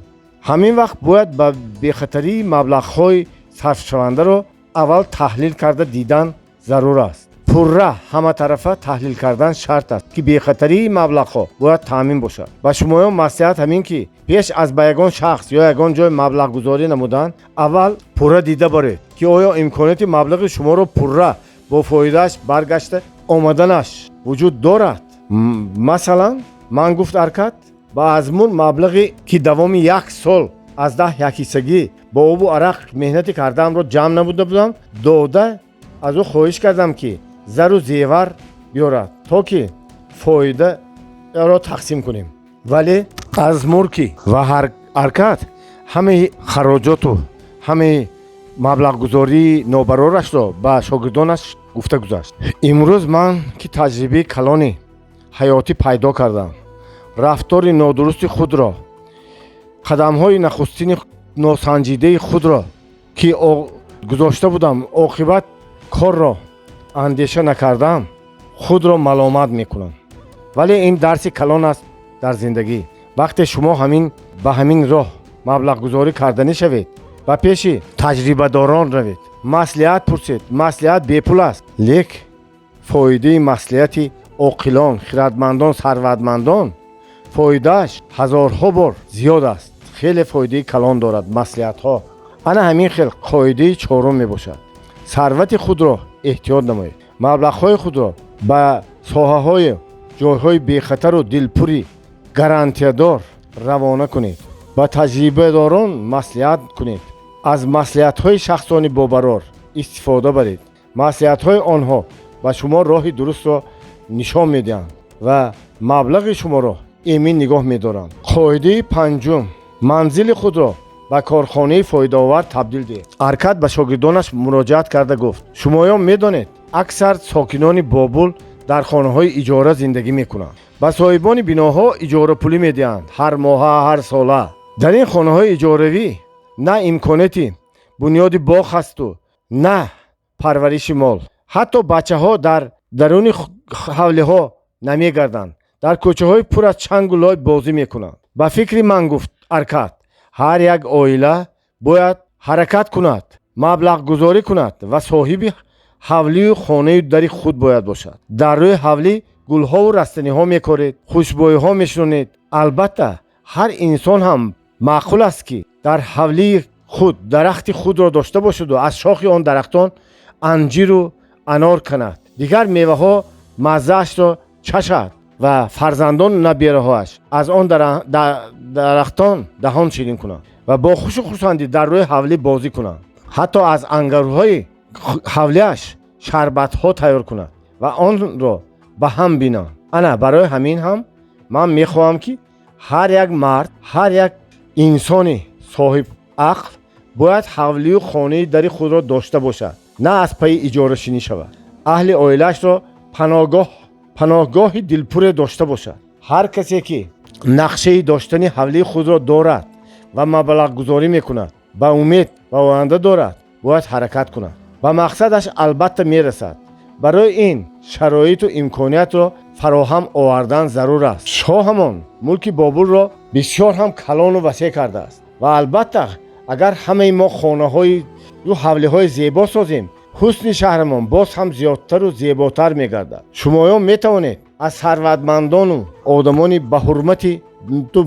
Ҳамин вақт бояд ба бехатарии маблағҳои сарфшавандаро аввал таҳлил карда дидан зарур аст. Пурра ҳаматарафа таҳлил кардан шарт аст, ки бехатарии маблағҳо бояд таъмин бошад. Ба шумоён маслиҳат ҳамин, ки пеш аз ба ягон шахс ё ягон ҷой маблағгузорӣ намудан, аввал пурра дида баред, ки оё имконияти маблағи шуморо пурра бо фоидааш баргашта омаданаш вуҷуд дорад. Масалан, ман, гуфт Аркад, ба Азмун маблағе, ки давоми як сол аз 10 якҳиссагӣ бо обу арақ меҳнати кардаамро ҷамъ намуда будам, дода, аз ӯ хоҳиш кардам, ки зару зевар биёрад, то ки фоидаро тақсим кунем. Вале Азмурки ва Аркад ҳамаи хароҷоту ҳамаи маблағгузории нобарорашро ба шогирдонаш гуфта гузашт. Имрӯз ман, ки таҷрибаи калони ҳаётӣ пайдо кардам, рафтори нодурусти худро, қадамҳои нахустини носанҷидаи худро, ки гузошта будам, оқибат корро андеша накардам, худро маломат мекунам. Вале ин дарси калон аст дар зиндагӣ. Вақте шумо ҳамин ба ҳамин роҳ маблағгузорӣ карданӣ шавед, ба пеши таҷрибадорон равед, маслиҳат пурсед. Маслиҳат бепул аст, лек фоидаи маслиҳати оқилон, хиратмандон, сарватмандон фоидааш ҳазорҳо бор зиёд аст. Хеле фоидаи калон дорад маслиҳатҳо. Ана ҳамин хел қоидаи чорум мебошад. Сарвати худро эҳтиёт намоед. Маблағҳои худро ба соҳаҳои ҷойҳои бехатару дилпури гарантиядор равона кунед. Ба таҷрибадорон маслиҳат кунед. Аз маслиҳатҳои шахсони бобарор истифода баред. Маслиҳатҳои онҳо ба шумо роҳи дурустро нишон медиҳанд ва маблағи шуморо эмин нигоҳ медоранд. Қоидаи панҷум: манзили худро ба корхонаи фоидаовар табдил диҳед. Аркад ба шогирдонаш муроҷиат карда гуфт: «Шумоён медонед, аксар сокинони Бобул дар хонаҳои иҷора зиндагӣ мекунанд. Ба соҳибони биноҳо иҷорапулӣ медиҳанд, ҳар моҳа, ҳар сола. Дар ин хонаҳои иҷоравӣ на имконияти бунёди боғ ҳасту на парвариши мол. Ҳатто бачаҳо дар даруни ҳавлиҳо намегарданд, дар кӯчаҳои пур аз чангу лой бозӣ мекунанд. Ба фикри ман, гуфт Аркад, ҳар як оила бояд ҳаракат кунад, маблағгузорӣ кунад ва соҳиби ҳавлию хонаи дари худ бояд бошад. Дар рӯи ҳавлӣ гулҳову растаниҳо мекоред, хушбӯйҳо мешунонед. Албатта, ҳар инсон ҳам маъқул аст, ки дар ҳавлии худ дарахти худро дошта бошаду аз шохи он дарахтон анҷиру анор канад, дигар меваҳо маззаашро чашад ва фарзандону набераҳояш аз он дарахтон даҳон ширин кунанд ва бо хушу хурсандӣ дар рӯи ҳавлӣ бозӣ кунанд. Ҳатто аз ангарҳои ҳавлиаш шарбатҳо тайёр кунад ва онро ба ҳам бинанд. Ана барои ҳамин ҳам ман мехоҳам, ки ҳар як мард, ҳар як инсони соҳиб ақл бояд ҳавлию хонаи дари худро дошта бошад, на аз пайи иҷорашинӣ шавад, аҳли оилаашро паноҳгоҳи дилпуре дошта бошад. Ҳар касе, ки нақшаи доштани ҳавлии худро дорад ва маблағгузорӣ мекунад, ба умед ба оянда дорад, бояд ҳаракат кунад, ба мақсадаш албатта мерасад. Барои ин шароиту имкониятро фароҳам овардан зарур аст. Шоҳамон мулки Бобулро бисёр ҳам калону васеъ кардааст ва албатта, агар ҳамаи мо хонаҳои ю ҳавлиҳои зебо созем, ҳусни шаҳрамон боз ҳам зиёдтару зеботар мегардад. Шумоён метавонед аз сарватмандону одамони ба ҳурмати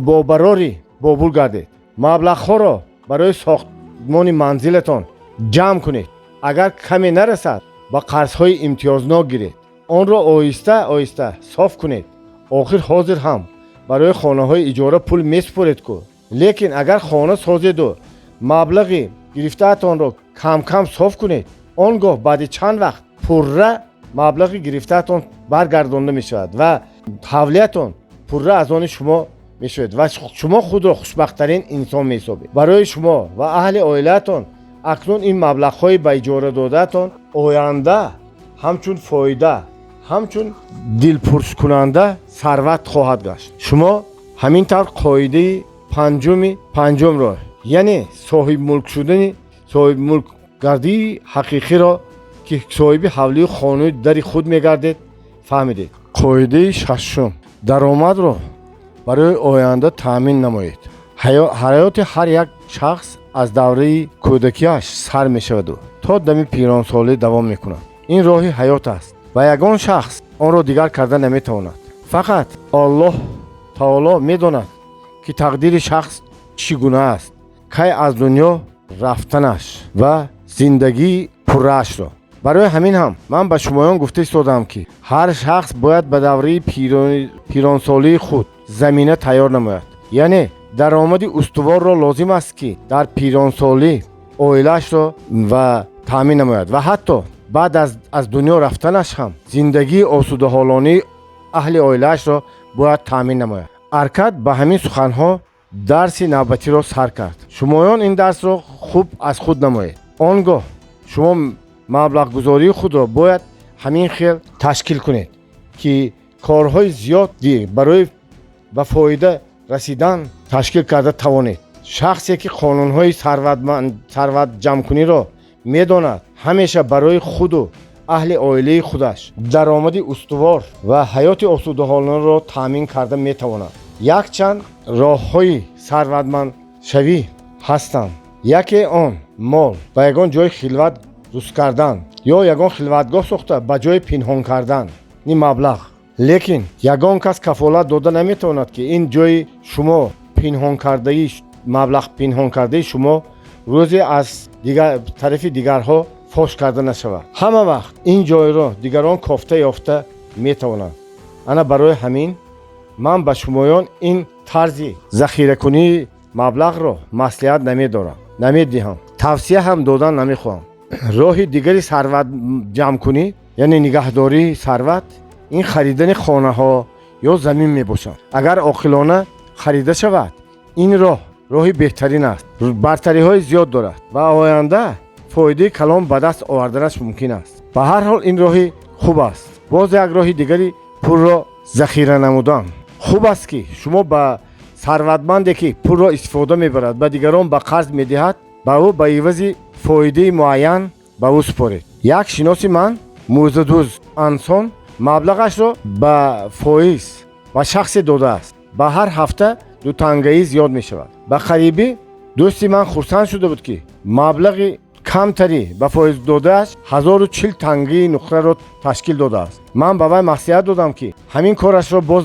бобарори Бобул гардед. Маблағҳоро барои сохтмони манзилатон ҷамъ кунед. Агар каме нарасад, ба қарзҳои имтиёзнок гиред, онро оҳиста оҳиста соф кунед. Охир ҳозир ҳам барои хонаҳои иҷора пул месупоред ку. Лекин агар хона созеду маблағи гирифтаатонро камкам соф кунед, он гоҳ баъди чанд вақт пурра маблағи гирифтаатон баргардонда мешавад ва ҳавлиятон пурра аз они шумо мешавад ва шумо худро хушбахттарин инсон меҳисобед. Барои шумо ва аҳли оилаатон акнун ин маблағҳои ба иҷора додаатон оянда ҳамчун фоида, ҳамчун дилпуркунанда сарват хоҳад гашт. Шумо ҳамин тавр қоидаи панҷуми панҷумро, яъне соҳибмулк шудани, соҳибмулкгардии ҳақиқиро, ки соҳиби ҳавлию хонаи дари худ мегардед, фаҳмидед. Қоидаи шашум: даромадро барои оянда таъмин намоед. Ҳаёти ҳар як шахс аз давраи кӯдакиаш сар мешаваду то дами пиронсолӣ давом мекунад. Ин роҳи ҳаёт аст ва ягон шахс онро дигар карда наметавонад. Фақат Аллоҳ таоло медонад, ки тақдири шахс чӣ гуна аст, кай аз дунё рафтанаш ва зиндагии пурраашро. Барои ҳамин ҳам ман ба шумоён гуфта истодаам, ки ҳар шахс бояд ба давраи пиронсолии худ замина тайёр намояд, яъне даромади устуворро лозим аст, ки дар пиронсолӣ оилаашро ва таъмин намояд ва ҳатто баъд аз дунё рафтанаш ҳам зиндагии осудаҳолонии аҳли оилаашро бояд таъмин намояд. Аркад ба ҳамин суханҳо дарси навбатиро сар кард. Шумоён ин дарсро хуб аз худ намоед. Он гоҳ шумо маблағгузории худро бояд ҳамин хел ташкил кунед, ки корҳои зиёди барои ба фоида расидан ташкил карда тавонед. Шахсе, ки қонунҳои сарватҷамъкуниро медонад, ҳамеша барои худу аҳли оилаи худаш даромади устувор ва ҳаёти осудаҳолонаро таъмин карда метавонад. Якчанд роҳҳои сарватмандшавӣ ҳастанд. Яке он мол ба ягон ҷои хилват руст кардан ё ягон хилватгоҳ сохта, ба ҷои пинҳон кардани маблағ. Лекин ягон кас кафолат дода наметавонад, ки ин ҷои шумо пинҳон кардаи маблағ пинҳон кардаи шумо рӯзе аз тарафи дигарҳо фош карда нашавад. Ҳама вақт ин ҷойро дигарон кофта ёфта метавонанд. Ана барои ҳамин ман ба шумоён ин тарзи захиракунии маблағро маслиҳат намедорам, намедиҳам, тавсия ҳам додан намехоҳам. Роҳи дигари сарват ҷамъкунӣ, яъне нигаҳдории сарват, ин харидани хонаҳо ё замин мебошад. Агар оқилона харида шавад, ин роҳ роҳи беҳтарин аст, бартариҳои зиёд дорад ва оянда фоидаи калон ба даст оварданаш мумкин аст. Ба ҳар ҳол, ин роҳи хуб аст. Боз як роҳи дигари пулро захира намудан хуб аст, ки шумо ба сарватманде, ки пулро истифода мебарад, ба дигарон ба қарз медиҳад, ба ӯ ба ивази фоидаи муайян ба ӯ супоред. Як шиноси ман, мӯзадӯз Ансон, маблағашро ба фоиз ба шахсе додааст. Ба ҳар ҳафта дутангаӣ зиёд мешавад. Ба қарибӣ дӯсти ман хурсанд шуда буд, ки маблағи камтарӣ ба фоиз додааш 1040 тангаи нуқраро ташкил додааст. Ман ба вай маслиҳат додам, ки ҳамин корашро боз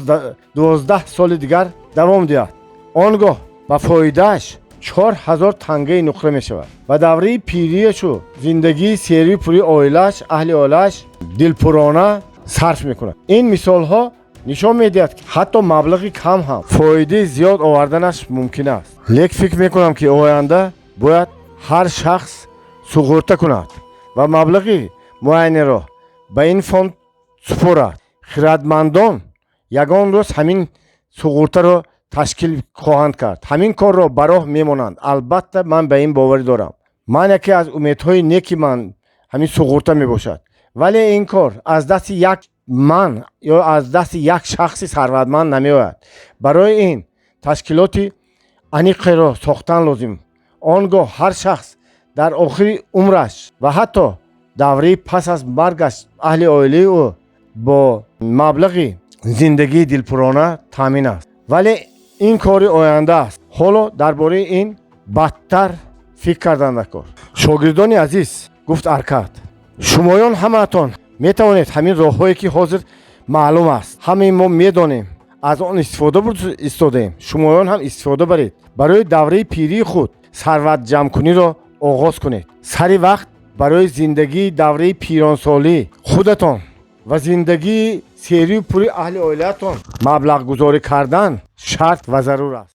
12 соли дигар давом диҳад. Он гоҳ ба фоидааш 4000 тангаи нуқра мешавад. Ба давраи пирияшу зиндагии серию пури оилааш, аҳли оилааш дилпурона сарф мекунад. Ин мисолҳо нишон медиҳад, ки ҳатто маблағи кам ҳам фоидаи зиёд оварданаш мумкин аст. Лек фикр мекунам, ки оянда бояд ҳар шахс суғурта кунад ва маблағи муайянеро ба ин фонд супорад. Хирадмандон ягон рӯз ҳамин суғуртаро ташкил хоҳанд кард, ҳамин корро ба роҳ мемонанд. Албатта, ман ба ин боварӣ дорам. Ман яке аз умедҳои неки ман ҳамин суғурта мебошад. Вале ин кор аз дасти як ман ё аз дасти як шахси сарватманд намеояд. Барои ин ташкилоти аниқеро сохтан лозим. Он гоҳ ҳар шахс дар охири умраш ва ҳатто давраи пас аз маргаш аҳли оилаи ӯ бо маблағи зиндагии дилпурона таъмин аст. Вале ин кори оянда аст. Ҳоло дар бораи ин бадтар фикр кардан накор. Шогирдони азиз, гуфт Аркад, шумоён ҳамаатон метавонед ҳамин роҳҳое, ки ҳозир маълум аст, ҳамаи мо медонем, аз он истифода бурда истодаем, шумоён ҳам истифода баред. Барои давраи пирии худ сарватҷамъкуниро оғоз кунед. Сари вақт барои зиндагии давраи пиронсолӣ худатон ва зиндагии серию пури аҳли оилаатон маблағгузорӣ кардан шарт ва зарур аст.